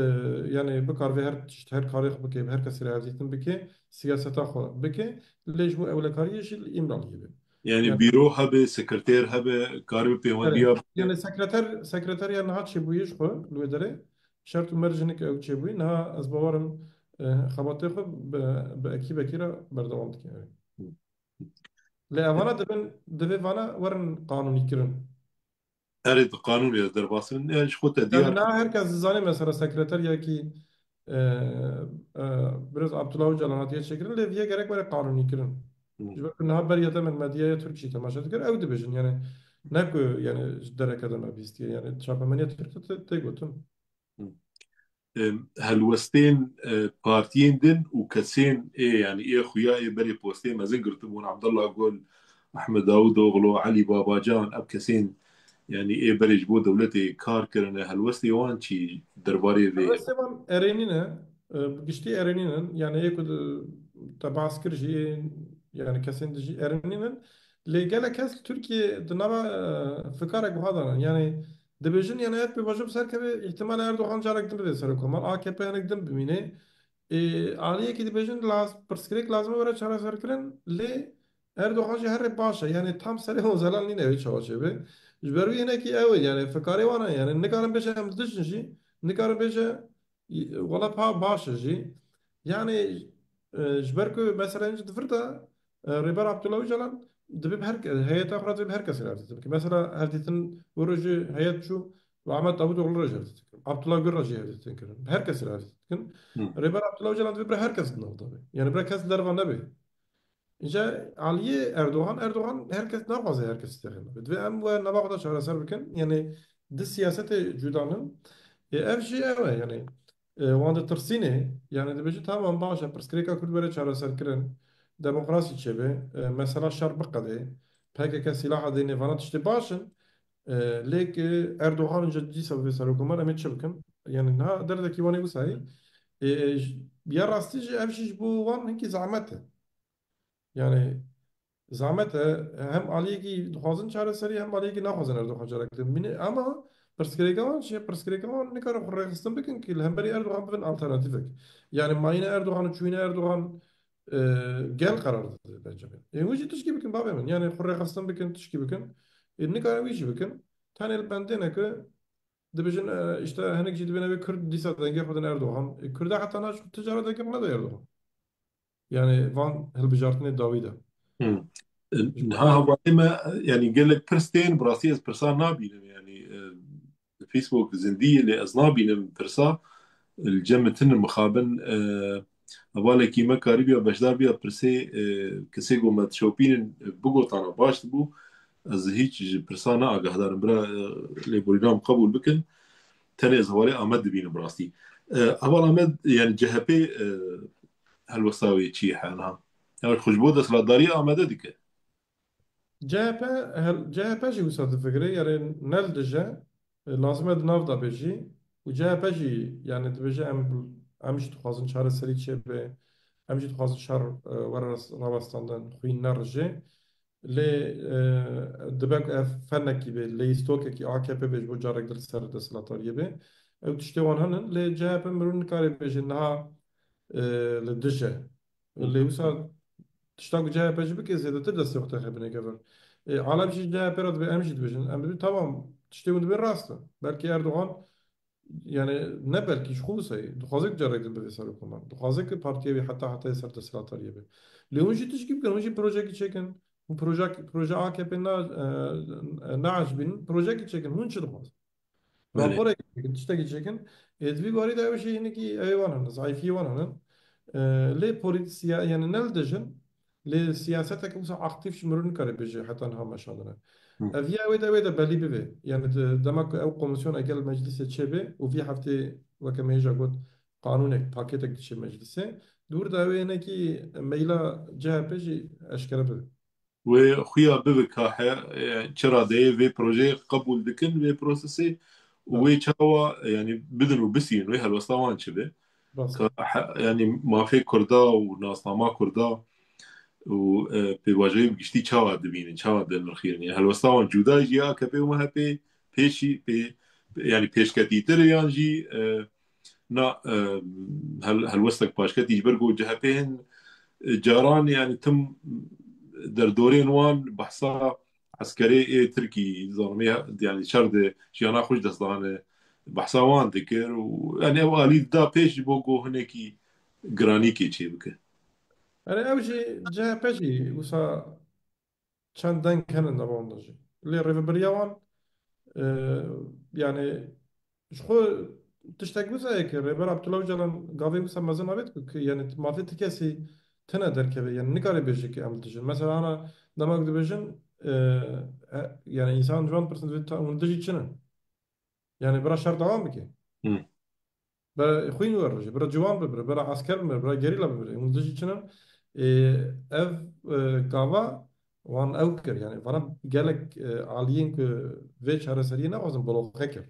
yani bikaribe her tişt, her karê xwe bike, her kesê re hevdîtin bike, siyaseta xwe bike, lê ji bo ewlekariyê jî li Îmraliyê be. Yani Yani bîro hebe, sekreter hebe, karibe Evet. pêwendiya bike. Yani sekreter, sekreter ya niha çêbûyê ji xwe li wê derê şert û merc hinek ew çêbûyî. Niha ez bawer im, e, xebatê xwe bi, bi ekîbekî re berdewam dike. Lê evana dibin, divê vana werin qanûnîkirin. Erê, di qanûnê de derbas bin, yani ji xwe te Yani diyar. Niha her kes dizane mesela sekreteriyekî, e, e, Birêz Abdullah Ocalan hatiye çêkirin, lê viye gerek were qanûnîkirin. Hı. Ji ber ku niha beriya te min medyaya Tirk jî temaşe dikir, ew dibêjin, yani ne ku, yani ji dereke de me bîstiye, yani çapemeniya Tirk de tê, tê gotin. Hı. Em, helwestên, e, partiyên din û kesên ê, yani ê xuya ê berê postê mezin girtibûn, Abdullah Gul, Ahmed Davutoğlu, Elî Babacan, ev kesên, yani ê berê ji bo dewletê kar kirine, helwestê wan çi derbarê vê? Helwestê wan erênî ne, e, bi giştî erênî ne, yani ê ku di, te behs kir jî, yani kesên di jî erênî ne. Lê gelek kes li Tirkiyê di nava, e, fikarek wiha de ne. Yani dibêjin, yani ev pêvajo bi ser keve, îhtimal e Erdogan carek din bibe serokkoman, A K P hinek din bimîne. Ê, aliyekî dibêjin laz-, pirsgirêk lazim e were çareserkirin, lê Erdogan jî herê baş e. Yani tam serê Ocalan nîne wê çawa çêbe. Ji ber wî hinekî ew e, yani fikarê wan e. Yani nikarin bêje em li dij in jî, nikarin bêje wela pa baş e jî. Yani, e, ji ber ku mesela ji di vir de, e, Rêber Abdullah Ocalan dibê bi her ke-, heyeta xwe re dibê bi her kesê re hevdîtin. Mesela hevdîtin wê rojê heyet çû, Ahmet Davutoğlu re jî hevdîtin kirin. Abdullah Gül re jî hevdîtin kirin. Bi her kesê re hevdîtin kirin. Hı. Rêber Abdullah Ocalan dibê bi her kes di nav de be. Yani bi kes li derva nebe. Îca aliyê Erdogan, Erdogan her kes naxwaze her kes têxin be. Divê em we nava xwe de çareser bikin. Yani di siyasetê cuda ne. Ê, ev jî ew e, yani, e, wan ditirsînê, yani dibêjin tamam baş e, pirsgirêka Kurd were çareserkirin, demokrasî çêbe, e, mesela şer biqede, P K K silaha dêne, vana tiştê baş in, e, lê ki Erdogan ji dîsa bibe serokkoman, em ê çi bikin? Yani niha derdekî wan ê wisa ye. E, j-, ya rastî jî ev jî ji bo wan hinkî zehmet e. Yani zehmet e, hem aliyekî dixwazin çareserî, hem aliyekî naxwazin Erdogan carek din bimîne. Ama pirsgirêka wan çi ye? Pirsgirêka wan nikarin xwe rêxistin bikin ki li hemberî Erdogan bibin alternatîfek. Yani mayîna Erdogan û çûyîna Erdogan, e, gel qerar dide bence min. Ê, hûn jî tişkî bikin bavê min. Yani xwe rêxistin bikin, tişkî bikin. Ê, nikarin wî jî bikin. Tenê li bendê ne ki dibêjin, e, işte hinek jî dibêne wê Kurd dîsa dengê xwe din Erdogan. E, Kurda heta niha tu cara dengê xwe nede Erdogan. Yani van hilbijartinê dawî de. Hmm. Niha hevalê me, yani gelek pirs tên, bi rastî ez pirsa nabînim, yani, e, Facebook zindî ye, lê ez nabînim pirsa. Li cem min tinin mixabin, e, hevalekî me karîbûya beşdar bûya pirsê, e, kesê ku me dişopînin, e, bigotana baş dibû. Ez hîç ji pirsa ne agahdar im. Bira, e, lêborîna min qebûl bikin. Tenê ez hevalê Amed dibînim bi rastî. E, heval Amed, yani C H P, e, helwesta wê çi ye hena? Ew xwe ji bo desthilatdariyê amade dike. C H P, hel-, C H P jî wisa difikire, yani ne li dij e, e, lazim e di nav de be jî. Û C H P jî, yani dibêje em, em jî dixwazin çareserî çêbe, em jî dixwazin şer, e, were ras-, rawestandin, xwîn nerijê. Lê, e, dibe ku ev fenekî be, leyîstokekî A K P be ji bo carek din li ser desthilatdariyê be. Ew tiştê wan hene, lê C H P mirov nikare bêje niha, e, li dij e. Hı. Lê wisa tişta ku C H P jî bike zêdetir destê xwe texe binêke vir. E, alem jî C H P re dibe, em jî dibêjin. Em dibin tamam, tiştê hûn dibin rast e. Belkî Erdogan yani ne belkî ji xwe wisa ye. Dixwaze ku carek din bibe serokkoman. Dixwaze ku partiya wî heta hetayê ser desthilatdariyê be. Lê hûn jî tişkî bikin, hûn jî projekî çêkin. Hûn projek-, proje A K P na-, e, e, naecibînin, projekî çêkin. Hûn çi dixwazin? Belê. Raporek çêkin, tiştekî çêkin. Ê, di vî warî de ew jî hinekî ew ê wan hene, zayîfiyê wan hene. E, lê polîtîsiya-, yani ne li dijin, Lê siyasetek wisa aktîf jî mirov nikare bêje heta niha meşandine. Hı. Ev ya wê de, wê de belî bibe. Yani di, dema ku ew komisyon eger li meclisê çêbe û vî heftê weke me hêja got qanûnek, paketek diçe meclisê, di wir de ew ê hinekî meyla C H P jî eşkere bibe. Wê xuya bibe ka he, e, çi radeyê vê projeyê qebûl dikin, vê prosesê, û Ha. wê çawa, yani, bidin û bisînin, wê helwesta wan çi be. Rast. Ka he, yani, mafê Kurda û nasnama Kurda û, e, pêvajoyê bi giştî çawa dibînin, çawa dinirxînin. Yani, helwesta wan cuda jî ya A K P û M H P pêşî, pê, yani, pêşketîtir e yan jî, e, na, e, hel-, helwestek paşketî ji ber ku C H P hin, e, caran, yani, tim derdorên wan behsa eskerê ê Tirkî, zanimê, yani, şer de jiyana xwe ji dest dane, behsa wan dikir û, yani, ew alî da pêş ji bo ku hinekî giranîkê çê bike. Yani, ew jî C H P jî wisa çend deng hene nava wan de jî. Lê rêveberiya wan, e, yani, ji xwe tiştek wisa ye ki Rêber Abdullah Ocalan gavê wisa mezin avêt ku, ki, yani, mafê ti kesî tine derkeve, yani, nikare bêje ki em dijin. Mesela, ana demek dibêjin, e, e, yani, însan ji wan dipirsin, divê ta hûn dijî çi ne? Yani, bira şer dewam bike. Hı. Bira xwîn werije, bira ciwan bibire, bira esker bibire, bira gerîla bibire. Hûn dijî çi ne? Ê, ev, e, gava wan ew kir. Yani, vana gelek, e, aliyên ku vê çareseriyê nexwazin, bloke kir.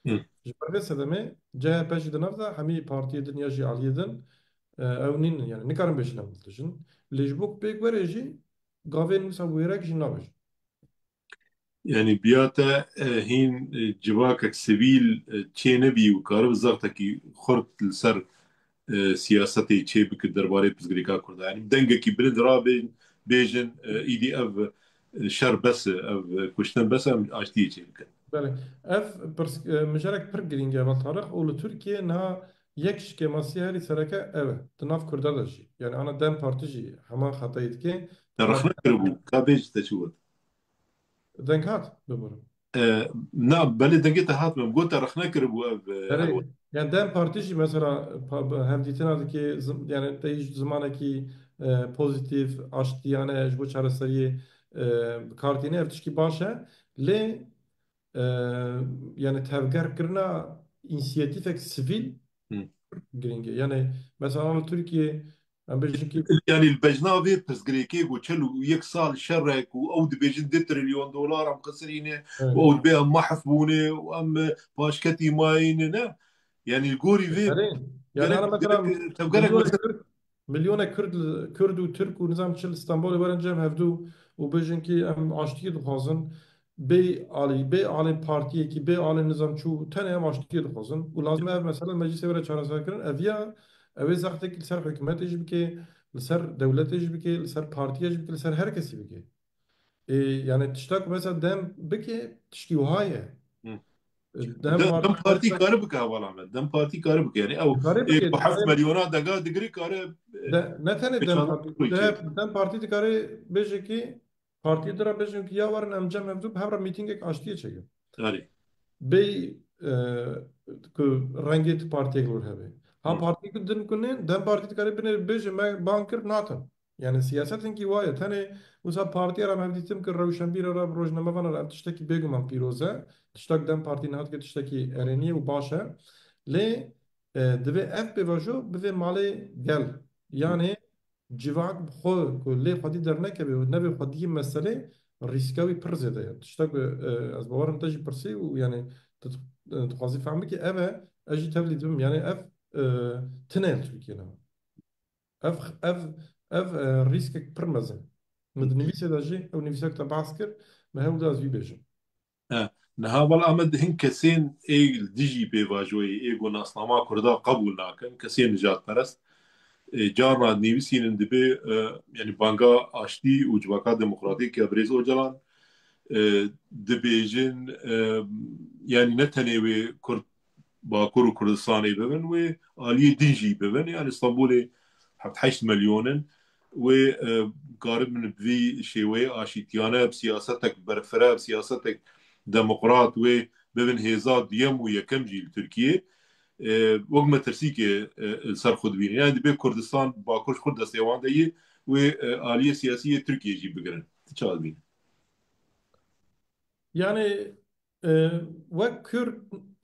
Hı. Ji ber vê sedemê C H P jî di nav de hemî partiyê din ya jî aliyê din, e, ew nîn, yani, nikarin bêjin em dijin. Lê ji bo ku pêk were jî gavên wisa wêrek jî nabêjin. Yani, biya te, e, hîn, e, civakek sivîl, e, çê nebî û karibe zextekî xurt li ser, e, siyasetê çê bike derbarê pirsgirêka Kurda. Yani, dengekî bilind rabê-, bêjin, e, îdî ev, e, şer bes e, ev, e, kuştin bes e, em aştiyê çê bikin. Belê. Ev pirs-, e, mijarek pir girîng e, heval Tarix, û li Tirkiyê niha yek ji kêmasiyê herî sereke ev e. Di nav Kurda de jî. Yani, ana DEM Partî jî hema xetayî dike. Te rexne kiribû, ka bêj te çi got? Deng hat, biborim. E, na, belê dengê te hat min. Got te rexne kiribû ev, e, Erê, ew. Yani DEM Partî jî mesela pa-, bi hevdîtina dike, zim-, yani te jî zimanekî, e, pozîtîf, aştiyane ji bo çareseriyê, e, bi kar tîne, ev tişkî baş e. Lê, e, yani tevgerkirina însiyatîfek sivîl Hı. girîng e. Yani mesela li Tirkiyê, em bêjin ki Yani, li bejna vê pirsgirêkê ku çil û yek sal şerek û ew dibêjin du trilyon dolar em xisirîne Evet. û ew dibê em mahf bûne û em paşketî mayîne, ne? Yani, li gorî vê Erê. Yani, gerek, ana mesela gerek tevgerek milyonek mesela Kurd, milyonek Kurd, Kurd û Tirk û nizam çi li Stenbolê werin cem hevdû û bêjin ki em aştiyê dixwazin. Bê alî, bê alê partiyekî, bê alê nizam çû, tenê em aştiyê dixwazin. Û lazim e ev mesele meclisê were çareserkirin. Ev ya, ew ê zextekî li ser hikûmetê jî bike, li ser dewletê jî bike, li ser partiyê jî bike, li ser her kesî bike. Ê, yani tişta ku mesela DEM bike, tişkî wiha ye. Hı. Ê, DEM DEM, Partî DEM Partî mesela kare bike, hevala me. DEM Partî kare bike. Yani ew, Kare ê, bike, ku heft kare milyona dega digirî kare, e, De, ne tenê DEM pêşan Partî, rû çê. DEM, DEM Partî dikare bêje ki, partiyê din re bêjin ki ya werin em cem hevdû bi hev re mîtîngek aştiyê çêkin. Erê. Bê, e, ku rengê ti partiyek li wir hebe. Ha Hı. partiyek din ku ne, DEM Partî dikare binê bêje me bang kir natin. Yani siyaset hinkî wa ye. Tenê wisa partiya re em hevdîtin kir, rewşenbîra re, rojnamevan re ev tiştekî bêguman pîroz e. Tiştek DEM Partî niha dike tiştekî erênî ye û baş e. Lê, e, divê ev pêvajo bivê malê gel. Hı. Yani civak bi xwe ku lê xwedî dernekeve û nebe xwediyê meselê, rîska wî pir zêde ye. Tişta ku, e, ez bawerim te jî pirsî û, yani, tu, e, dixwazî fehm bikî, ev e, ez jî tevlî dibim. Yani ev, e, tine li Tirkiyê ne. Ev, ev, ev, e, rîskek pir mezin. Min di nivîsê de jî, ew nivîsek te behs kir, min hewl da ez vî bêjim. E, niha bela me di hin kesên ê li dijî pêvajoyê, ê ku nasnama Kurda qebûl nakin, kesên nijadperest, e, carna dinivîsînin dibê, e, yani banga aştî û civaka demokratîk ya birêz Ocalan, e, dibêjin, e, yani ne tenê wê Kurd Bakur û Kurdistanê bibin, wê aliyê din jî bibin. Yani Stenbolê heft heşt milyon in. Wê, e, karibin bi vî şêweyê aşîtiyane, bi siyasetek berfireh, bi siyasetek demokrat wê bibin hêza duyem û yekem jî li Tirkiyê. E, wek metirsîkê, e, li ser xwe dibînin. Yani dibê Kurdistan, Bakur ji xwe destê wan de yê, wê, e, aliyê siyasî yê Tirkiyê jî bigirin. Tu çawa dibînî? Yani, e, wek Kurd,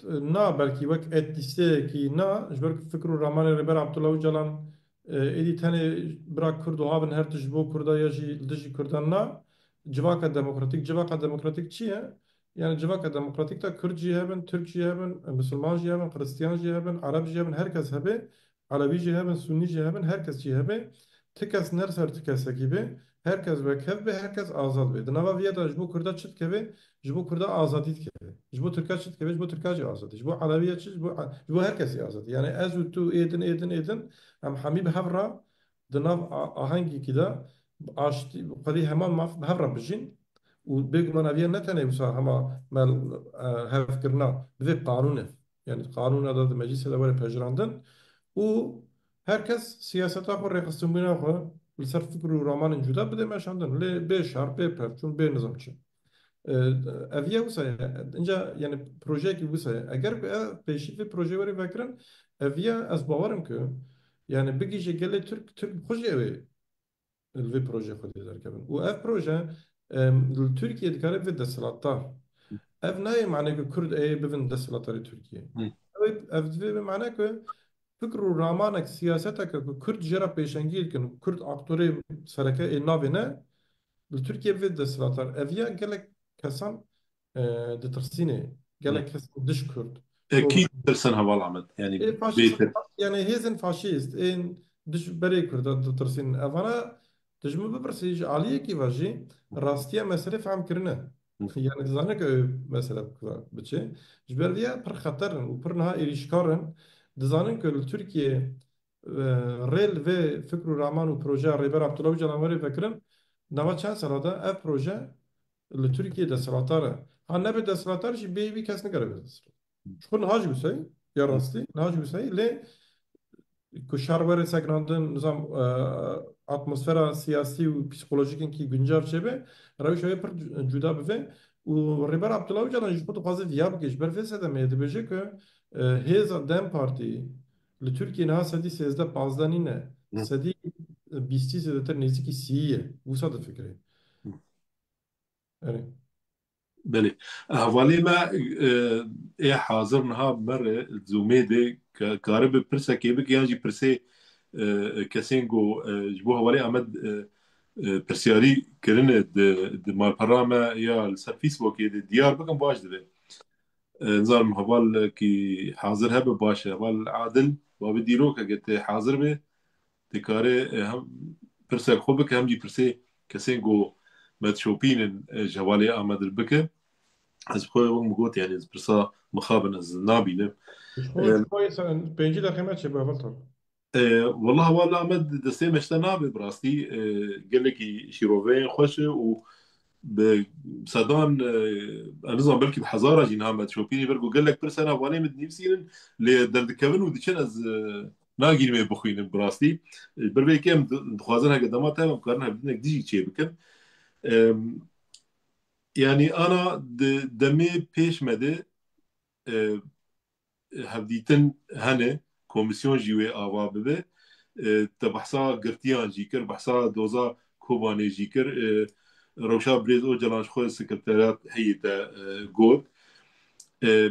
e, na, belkî wek etnîsteyekî na, ji ber ku fikr û ramanê Rêber Abdullah Ocalan, e, êdî tenê bira Kurd û habin her tişt ji bo Kurda ya jî li dijî Kurdan na, civaka demokratîk, civaka demokratîk çi ye? Yani civaka demokratîk de Kurd jî hebin, Tirk jî hebin, Misilman jî hebin, Xiristiyan jî hebin, Ereb jî hebin, her kes hebe, Elewî jî hebin, Sunnî jî hebin, her kes jî hebe. Ti kes ner ser ti kesekî be, her kes wek hev be, her kes azad be. Di nava viya de ji bo Kurda çi dikeve? Ji bo Kurda azadî dikeve. Ji bo Tirka çi dikeve? Ji bo Tirka jî azadî. Ji bo Elewiya çi? Ji bo, ji bo her kesî azadî. Yani ez û tu êdin, êdin, êdin, em hemî bi hev re di nav a-, ahengekî de aştî, xwedî heman maf bi hev re bijîn û bêguman eviya ne tenê wisa hema me, e, hevkirina, divê qanûn e. Yani qanûna de di meclîsê de were pejirandin û her kes siyaseta xwe, rêxistinbûna xwe li ser fikr û ramanên cuda bide meşandin. Lê bê şer, bê pevçûn, bê nizam çi. E, ev ya wisa ye. Inca, yani, projeyekî wisa ye. Eger ku ev pêşî vê projeyê were vekirin, ev ya ez bawer im ku, yani, bigihîje gelê Tirk, Tirk bi xwe jî ew ê li vê projeyê xwe dê derkevin. Û ev proje, em, li Tirkiyê dikare bivê desthilatdar. Ev nayê mane ku Kurd ê bibin desthilatdarê Tirkiyê. Hı. Ev, ev divê bê mane ku fikr û ramanek, siyaseteke ku Kurd jê re pêşengiyê dikin û Kurd aktorê sereke ê navê ne, li Tirkiyê bivê desthilatdar. Ev ya gelek kesan, e, ditirsînê. Gelek kes dij Kurd. E, kî ditirsin heval Amed? Yani Ê faşîst, bêtir. Yani hêzên faşîst, ên dij berê Kurda ditirsînin. Evana tu ji min bipirsî, ji aliyekî ve jî rastiya meselê fehm kirine. Yani dizanin ku mesele bi ku ve biçe. Ji ber vê ya pir xeter in û pir niha êrîşkar in. Dizanin ku li Tirkiyê, e, rê li vê fikr û raman û projeya Rêber Abdullah Ocalan were vekirin, nava çend sala de ev proje li Tirkiyê desthilatdar e. Ha nebe desthilatdar jî bê wî kes nikare bê desthilatdar. Ji xwe niha jî wisa ye, ya rastî, niha jî wisa ye, lê ku şer were sekinandin, nizam, e, atmosfera siyasî û psîkolojîk in kî guncav çêbe, rewşa wê pir cu-, cuda bibe. Û Rêber Abdullah Ocalan jî xwe dixwaze viya bike, ji ber vê sedemê dibêje ku, e, hêza DEM Partî li Tirkiyê niha sedî sêzdeh pazdeh nîne, Hı. sedî bîstî zêdetir nêzîkî sî ye. Wisa difikire. Hı. Erê. Belê. Hevalê me, e, ê hazir niha bi me re Zoomê de ka-, karibe pirsekê bike yan jî pirsê, e, kesên ku, e, ji bo hevalê Amed, e, e, pirsyarî kirine di, di malpera me ya li ser Facebookê de diyar bikin baş dibe. E, nizanim hevalekî hazir hebe baş e. Heval Adil, babê dîrokeke tê hazir be. Dikare, e, hem pirsek xwe bike, hem jî pirsê kesên ku me dişopînin, e, ji hevalê Amed re bike. Ez xwe wek min got, yani, ez pirsa mixabin ez nabînim. Ji xwe, E, ji xwe sen pêncî deqê me çêbe, heval Tor. E, wela heval Amed destê me ji te nabe, bi rastî, e, gelekî şîroveyên xweş e û bi sedan, e, ez nizanim, belkî bi hezara jî niha me dişopînî, ber ku gelek pirs hene hevalê min dinivîsînin, lê derdikevin û diçin, ez, e, nagînim ê bixwînim bi rastî. E, ber vê yekê em di-, dixwazin heke dema tevî em karin hevdîtinek dî jî çêbikin. Em, yanî ana di demê pêş me de, e, hevdîtin hene, komîsyon jî wê ava bibe. E, te behsa girtiyan jî kir, behsa doza Kobanê jî kir. E, rewşa birêz Ocalan ji xwe sekreteriyat heyê te, e, got. E,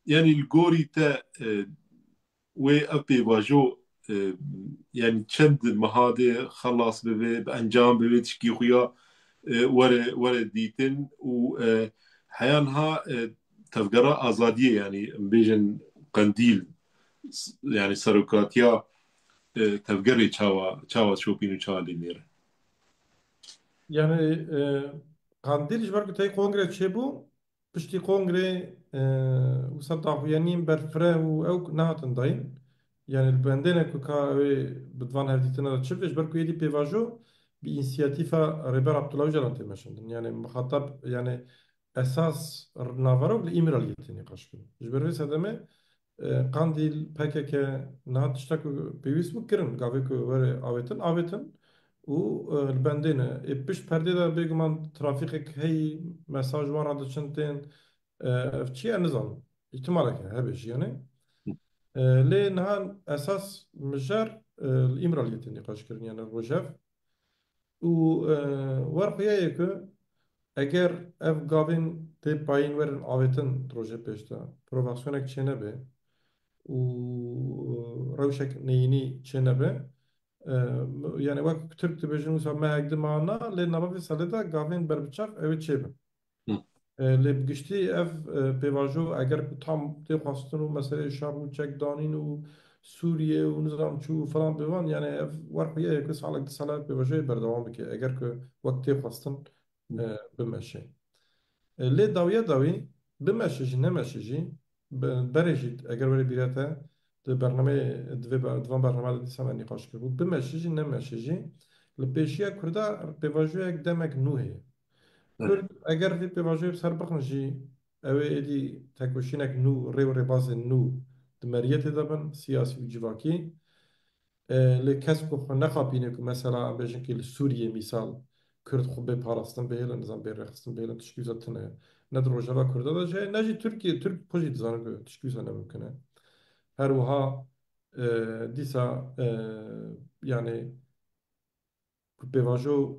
yanî li gorî te, e, wê ev pêvajo, e, yanî çend meha dê xelas bibe, bi encam bibe, tişkî xuya, e, were, were dîtin û, e, heya niha, e, tevgera azadiyê, yanî em bêjin Qendîl, s-, yanî serokatiya, e, tevgerê çawa, çawa şopîn û çawa lê nêrin? Yani, e, Qendîl ji ber ku tey kongre çêbû, piştî kongrê, e, wisa daxuyaniyên berfireh û ew nehatin dayîn. Yani li bendê ne ku ka ew ê bi van hevdîtina de çi bibe, ji ber ku êdî pêvajo bi însiyatîfa Rêber Abdullah Ocalan tê meşandin. Yani mixatab, yani esas navera li Îmraliyê tê nîqaş kirin. Ji ber vê sedemê, e, Qandîl, P K K niha tişta ku pêwîst bû kirin, gavê ku were avêtin, avêtin û, e, li bendê ne. Ê pişt perdê de bêguman trafîkek heyî, mesaj wan re diçin tên, e, ev çi ye nizanim. Îhtimalek heye, hebe jî, yanî. E, lê niha esas mijar, e, li Îmraliyê tê nîqaş kirin, yani Rojev. Û, e, wer xuya ye ku eger ev gavên tê payîn werin avêtin di rojê pêş de, provasyonek çênebe û, e, rewşek neyînî çênebe, e, yani wek Tirk dibêjin wisa mehek di mana, lê nava vê salê de gavên berbiçav ew ê çêbin. Hı. E, lê bi giştî ev, e, pêvajo eger ku tam tê xwestin û meseleyê şer û çekdanîn û Sûriye û nizam çû û falan bivan, yani ev wer xuya ye ku salek, du salek pêvajoyê berdewam bike, eger ku wek tê xwestin, Hı. e, bimeşe. E, lê dawiya dawî, bimeşe jî, nemeşe jî, be-, berê jî eger were bîra te, di bernameyê, di vê be-, di van bername de dîsa me nîqaş kiribû, bimeşe jî, nemeşe jî, li pêşiya Kurda pêvajoyek demek nû heye. Evet. Kurd eger vê pêvajoyê bi ser bixin jî, ew ê êdî tekoşînek nû, rê û rêbazên nû di meriyetê de bin, siyasî û civakî. E, lê kes ku xwe nexapîne ku mesela em bêjin ki li Sûriyê mîsal Kurd xwe bê parastin bihêlin, nizam bê rêxistin bihêlin, tişkî wisa tune. Ne di Rojava Kurda de jî, ne jî Tirkiye, Tirk xwe jî dizanin ku tişkî wisa ne mimkin e. Her wiha, e, dîsa, e, yani ku pêvajo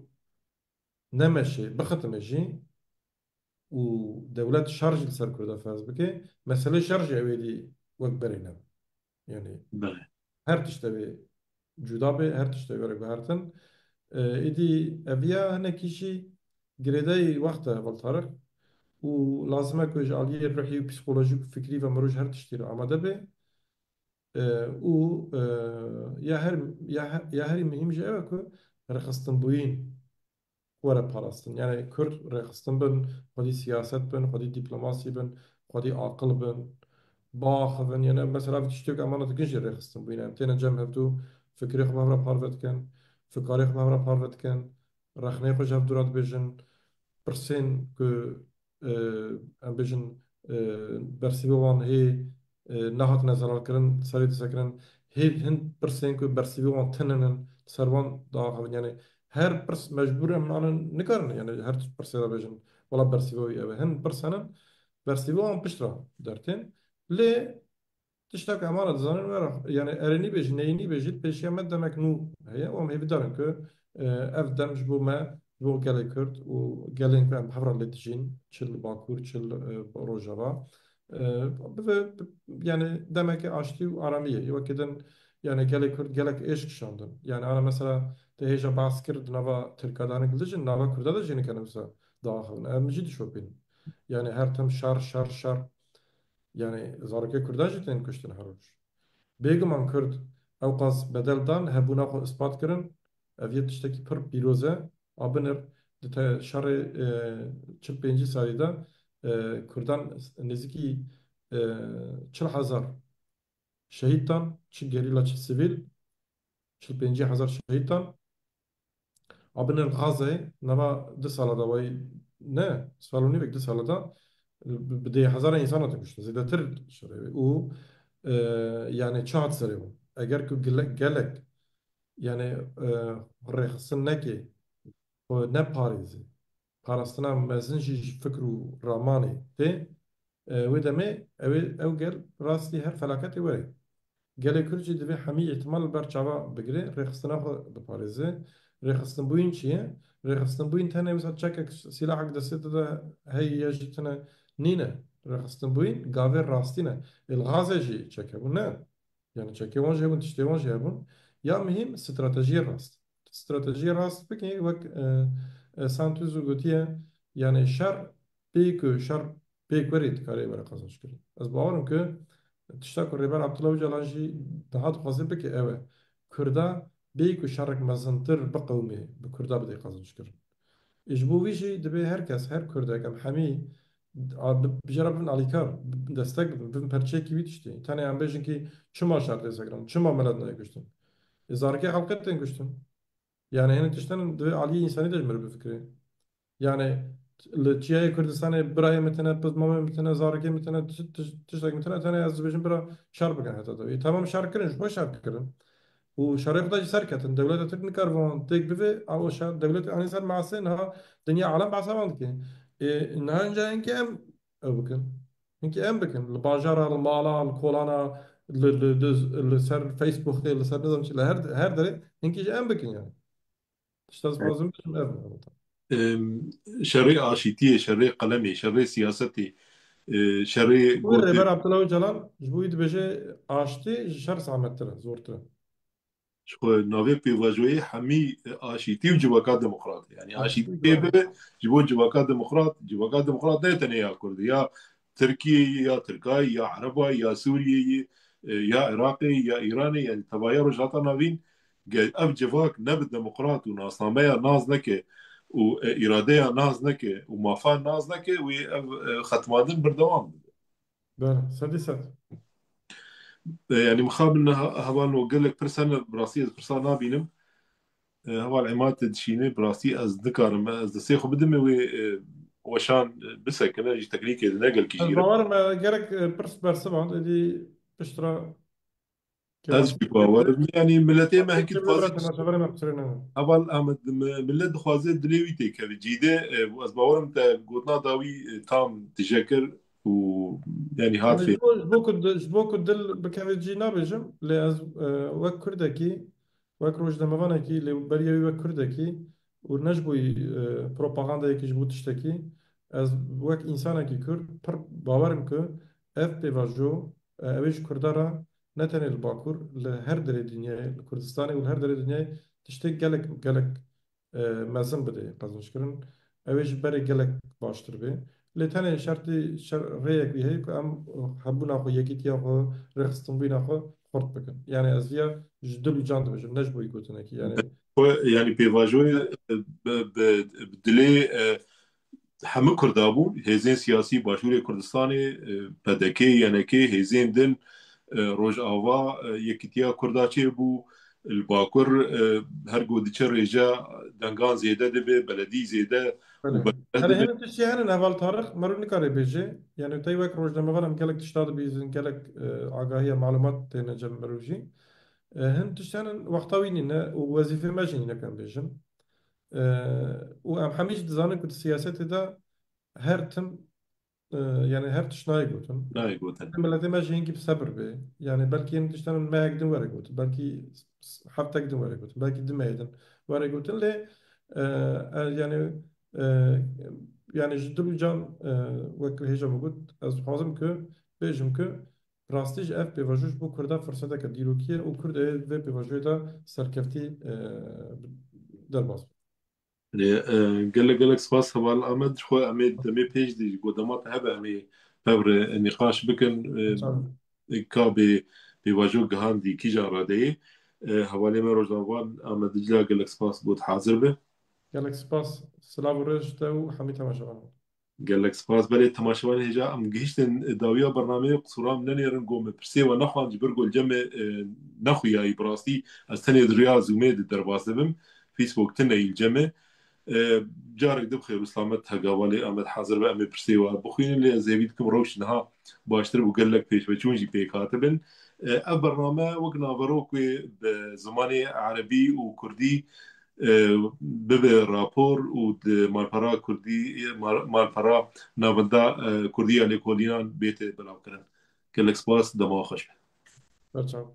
nemeşe, bixitime jî û dewlet şer jî li ser Kurda ferz bike, mesele şer jî ew êdî wek berê ne. Yani Belê. her tişt ew ê cuda be, her tişt ew ê were guhertin. E, êdî eviya hinekî jî girêdayî wext e, heval Tarık. Û lazim e ku ji aliyê ruhî û psîkolojîk û fikrî ve mirov ji her tiştî re amade be. E, û, e, ya her, ya he-, ya herî muhîm jî ew e ku rêxistinbûyîn were parastin. Yani Kurd rêxistin bin, xwedî siyaset bin, xwedî dîplomasî bin, xwedî aqil bin, biaxivin. Yani mesela vî tiştê ku em ana dikin jî rêxistinbûyîn e. Em têne cem hevdû, fikrê xwe bi hev re parve dikin, fikarê xwe bi hev re parve dikin, rexneyê xwe ji hev dû re dibêjin, pirsên ku, e, em bêjin, e, bersîvê wan hê, e, nehatine zelalkirin, serê disekirin, hê hin pirsên ku bersîvê wan tinin in, ser wan diaxivin. Yani her pirs mecbûr em anin nikarin, yani her pirsê de bêjin, wela bersîva wî ev e. Hin pirs henin, bersîva wan pişt re dertên. Lê tiştek em ana dizanin, wera, yani erênî bêjî, neyînî bêjî, pêşiya me demek nû heye û em hêvîdar in ku, e, ev dem ji bo me, ji bo gelê Kurd û gelên ku em bi hev re lê dijîn, çi li Bakur, çi li, e, Rojava, e, bibe, yani demeke aştî û aramî ye. Wekî din, yani gelê Kurd gelek êş kişandin. Yani ana mesela te hêja behs kir di nava Tirka de hinek li dijîn, nava Kurda de jî hinek hinek wisa diaxivin. Em jî dişopînin. Yani her tim şer, şer, şer. Yani zarokê Kurdan jî tên kuştin her roj. Bêguman Kurd ewqas bedel dan, hebûna xwe ispat kirin. Ev yê tiştekî pir pîroz e. A binir di te şerê, e, çil pêncî salî de, e, Kurdan nêzîkî, e, çil hezar şehîd dan, çi gerîla, çi sivîl, çil pêncî hezar şehîd dan. A binir Gazayê, nava du sala de, wayî ne, sal û nîvek, du sala de, bi, bi dê hezaran însan hatin kuştin, zêdetir şerê wê. Û, e, yani çi hat serê wan? Eger ku gile-, gelek, yani, e, rêxistin neke, xwe neparêze, parastina mezin jî ji fikr û ramanê tê, e, wê demê ew ê, ew gel rastî her felaketê were. Gelê Kurd jî divê hemî îhtimal li ber çava bigire, rêxistina xwe biparêze. Rêxistinbûyîn çi ye? Rêxistinbûyîn tenê wisa çekek, sîlahek destê te de heye ya jî tune nîne. Rêxistinbûyîn gavê rastî ne. Ê li Gazê jî çek hebûn ne. Yani çekê wan jî hebûn, tiştê wan jî hebûn. Ya muhîm stratejiyê rast. Stratejiyê rast bike wek, e, e, Santoz gotiye, yani şer pê ku şer pêk werê dikare were qazanc kirin. Ez bawer im ku tişta ku Rêber Abdullah Ocalan jî niha dixwaze bike ew e. Kurda bê ku şerek mezintir biqewimê, bi Kurda bidê qazanc kirin. Ê ji bo vî jî dibê her kes, her Kurdek, em hemî a, bi, bi jê re bibin alîkar, bi, destek bibin, bibin perçeyekî wî tiştê. Tenê em bêjin kî çima şer tê sekirin, çima milet nayê kuştin? Ê zarokê xelkê tên kuştin. Yani hene tiştan divê aliyê însanî de ji min re bifikirê. Yani li çiyayê Kurdistanê birayê min tine, piz mamê min tine, zarokê min tine, tiş-, tiş-, tiştek min tine, tenê ez dibêjim bira şer bikin heta dawî. Tamam şer kirin, ji xwe şer kirin. Û şerê xwe de jî ser ketin. Dewleta Tirk nikar van têk bivê, a o şer, dewletê anî ser masê, niha dinya alem behsa van dike. Ê, niha inca hinkî em ew bikin. Hinkî em bikin. Li bajara, li mala, li kolana, li, li, li, li ser Facebookê, li ser nizam çi, li her, her derê hinkî jî em bikin yani. Tişta ez dixwazim bêjim ev e. Em, şerê aşîtiyê, şerê qelemê, şerê siyasetê, e, şerê Wê gotê. Rêber Abdullah Ocalan ji bo wî dibêje aştî ji şer zehmettir e, zortir e. Ji xwe navê pêvajoyê hemî, e, aşîtî û civaka demokrat. Yani aşîtî pê bibe ji bo civaka demokrat, civaka demokrat ne tenê ya Kurd, ya Tirkiyeyê, ya Tirkayê, ya Erebay, ya Sûriyeyê, e, ya Iraqê, ya Îranê, yani tevaya Rojhilata Navîn, ge-, ev civak ne bi demokrat û nasnameya nas neke û, e, îradeya nas neke û mafa nas neke, wê ev, e, xetmandin berdewam bibe. Bele, sedî sed. E, yani mixabin ha-, hevalno gelek pirs hene, bi rastî ez pirsa nabînim. E, heval Emad te dişîne, bi rastî ez nikarim, ez destê xwe bidime wê, e, weşan, e, bisekine, ji teknîkê de ne gelkî Ez jî re. Bawer me gerek, e, pirs bersivand, êdî piştre Ez jî bawer im. Yani miletê me hekî dixwazî. Temaşeverê me qisirê ne. Heval Ahmed, mi-, millet dixwaze dilê wî têkeve. Cîde, e, ez bawerim te gotina dawî, e, tam tije kir û yani hat fê. Ji bo, ji bo ku di-, ji bo ku dil bikeve cî nabêjim, lê ez, e, wek Kurdekî, wek rojnamevanekî, lê beriya wî wek Kurdekî û ne ji bo, e, propagandayekî, ji bo tiştekî, ez wek însanekî Kurd pir bawer im ku ev pêvajo, e, ew ê ji Kurda re ne tenê li Bakur, li her derê dinyayê, li Kurdistanê û li her derê dinyayê tiştê gelek, gelek, e, mezin bidê qezinçkirin. Ew ê ji berê gelek baştir bê. Lê tenê şertî şer-, rêyek wî heye ku em hebûna xwe, yekîtiya xwe, rêxistinbûna xwe xurt bikin. Yani ez viya ji dil û can dibêjim, ne ji bo wî gotinekî. Yani Xwe, yani pêvajoyê, e, bi, bi, bi dilê, e, hemû Kurda bûn, hêzên siyasî Başûrê Kurdistanê, e, P D K, Y N K, hêzên din, e, Rojava, e, yekîtiya Kurda çêbû, li Bakur, e, her ku diçe rêje dengan zêde dibe, beledî zêde û Belê. Belê Hene dibin. Hene tiştê hene heval Tarix, mero nikare bêje. Yani tey wek rojnamevan em gelek tişta dibîzin, gelek, e, agahiya, malumat têne cem mero jî. E, hin tişt hene wexta wî nîne û wezîfê me jî nîne, em bêjin. E, û em hemî jî dizanin ku di siyasetê de her tim, e, yani her tişt nayê gotin. Nayê gotin. Miletê me jî hingî bi sebir bê. Yani belkî hin tiştan mehek din were gotin. Belkî s-, s-, heftek din were gotin. Belkî du mehê din were gotin. Lê, e, e, yani, e, yani ji dil û can, e, wek hêja min got, ez dixwazim ku bêjim ku rastî jî ev pêvajo ji bo Kurda firseteke dîrokî ye û Kurd ê vê pêvajoyê de serkeftî, e, derbas be. Lê, e, gelek gelek spas heval Amed, ji xwe em ê demê pêş de ji godema te hebe em ê pevre nîqaş bikin, e, Tabii. Ka bê pêvajo gihandî kîjan radeyê. E, hevalê me rojnamevan Amed Dicla gelek spas got hazir be. Gelek spas, silav û rêz ji te û hemî temaşevan. Gelek spas. Belê temaşevanê hêja em gihiştin dawiya bernameyê, qisûra min nenêrin, got me pirsê we nexwend ji ber ku li cem me, e, nexuyayî bi rastî. Ez tenê di riya Zoomê de derbas dibim. Facebook tune yî li cem me. E, carek di bi xêr û selamet hegavalê Amed hazir be, em ê pirsê we bixwînin, lê ez hêvî dikim rewş niha baştir bû, gelek pêşveçûn jî pêk hatibin. E, ev bername wek naverok wê bi zimanê erebî û kurdî e, bibe rapor û di malpera kurdî, mal-, malpera navenda, e, kurdî ya lêkolînan bête belavkirin. Gelek spas, dema xweş be. Berçav.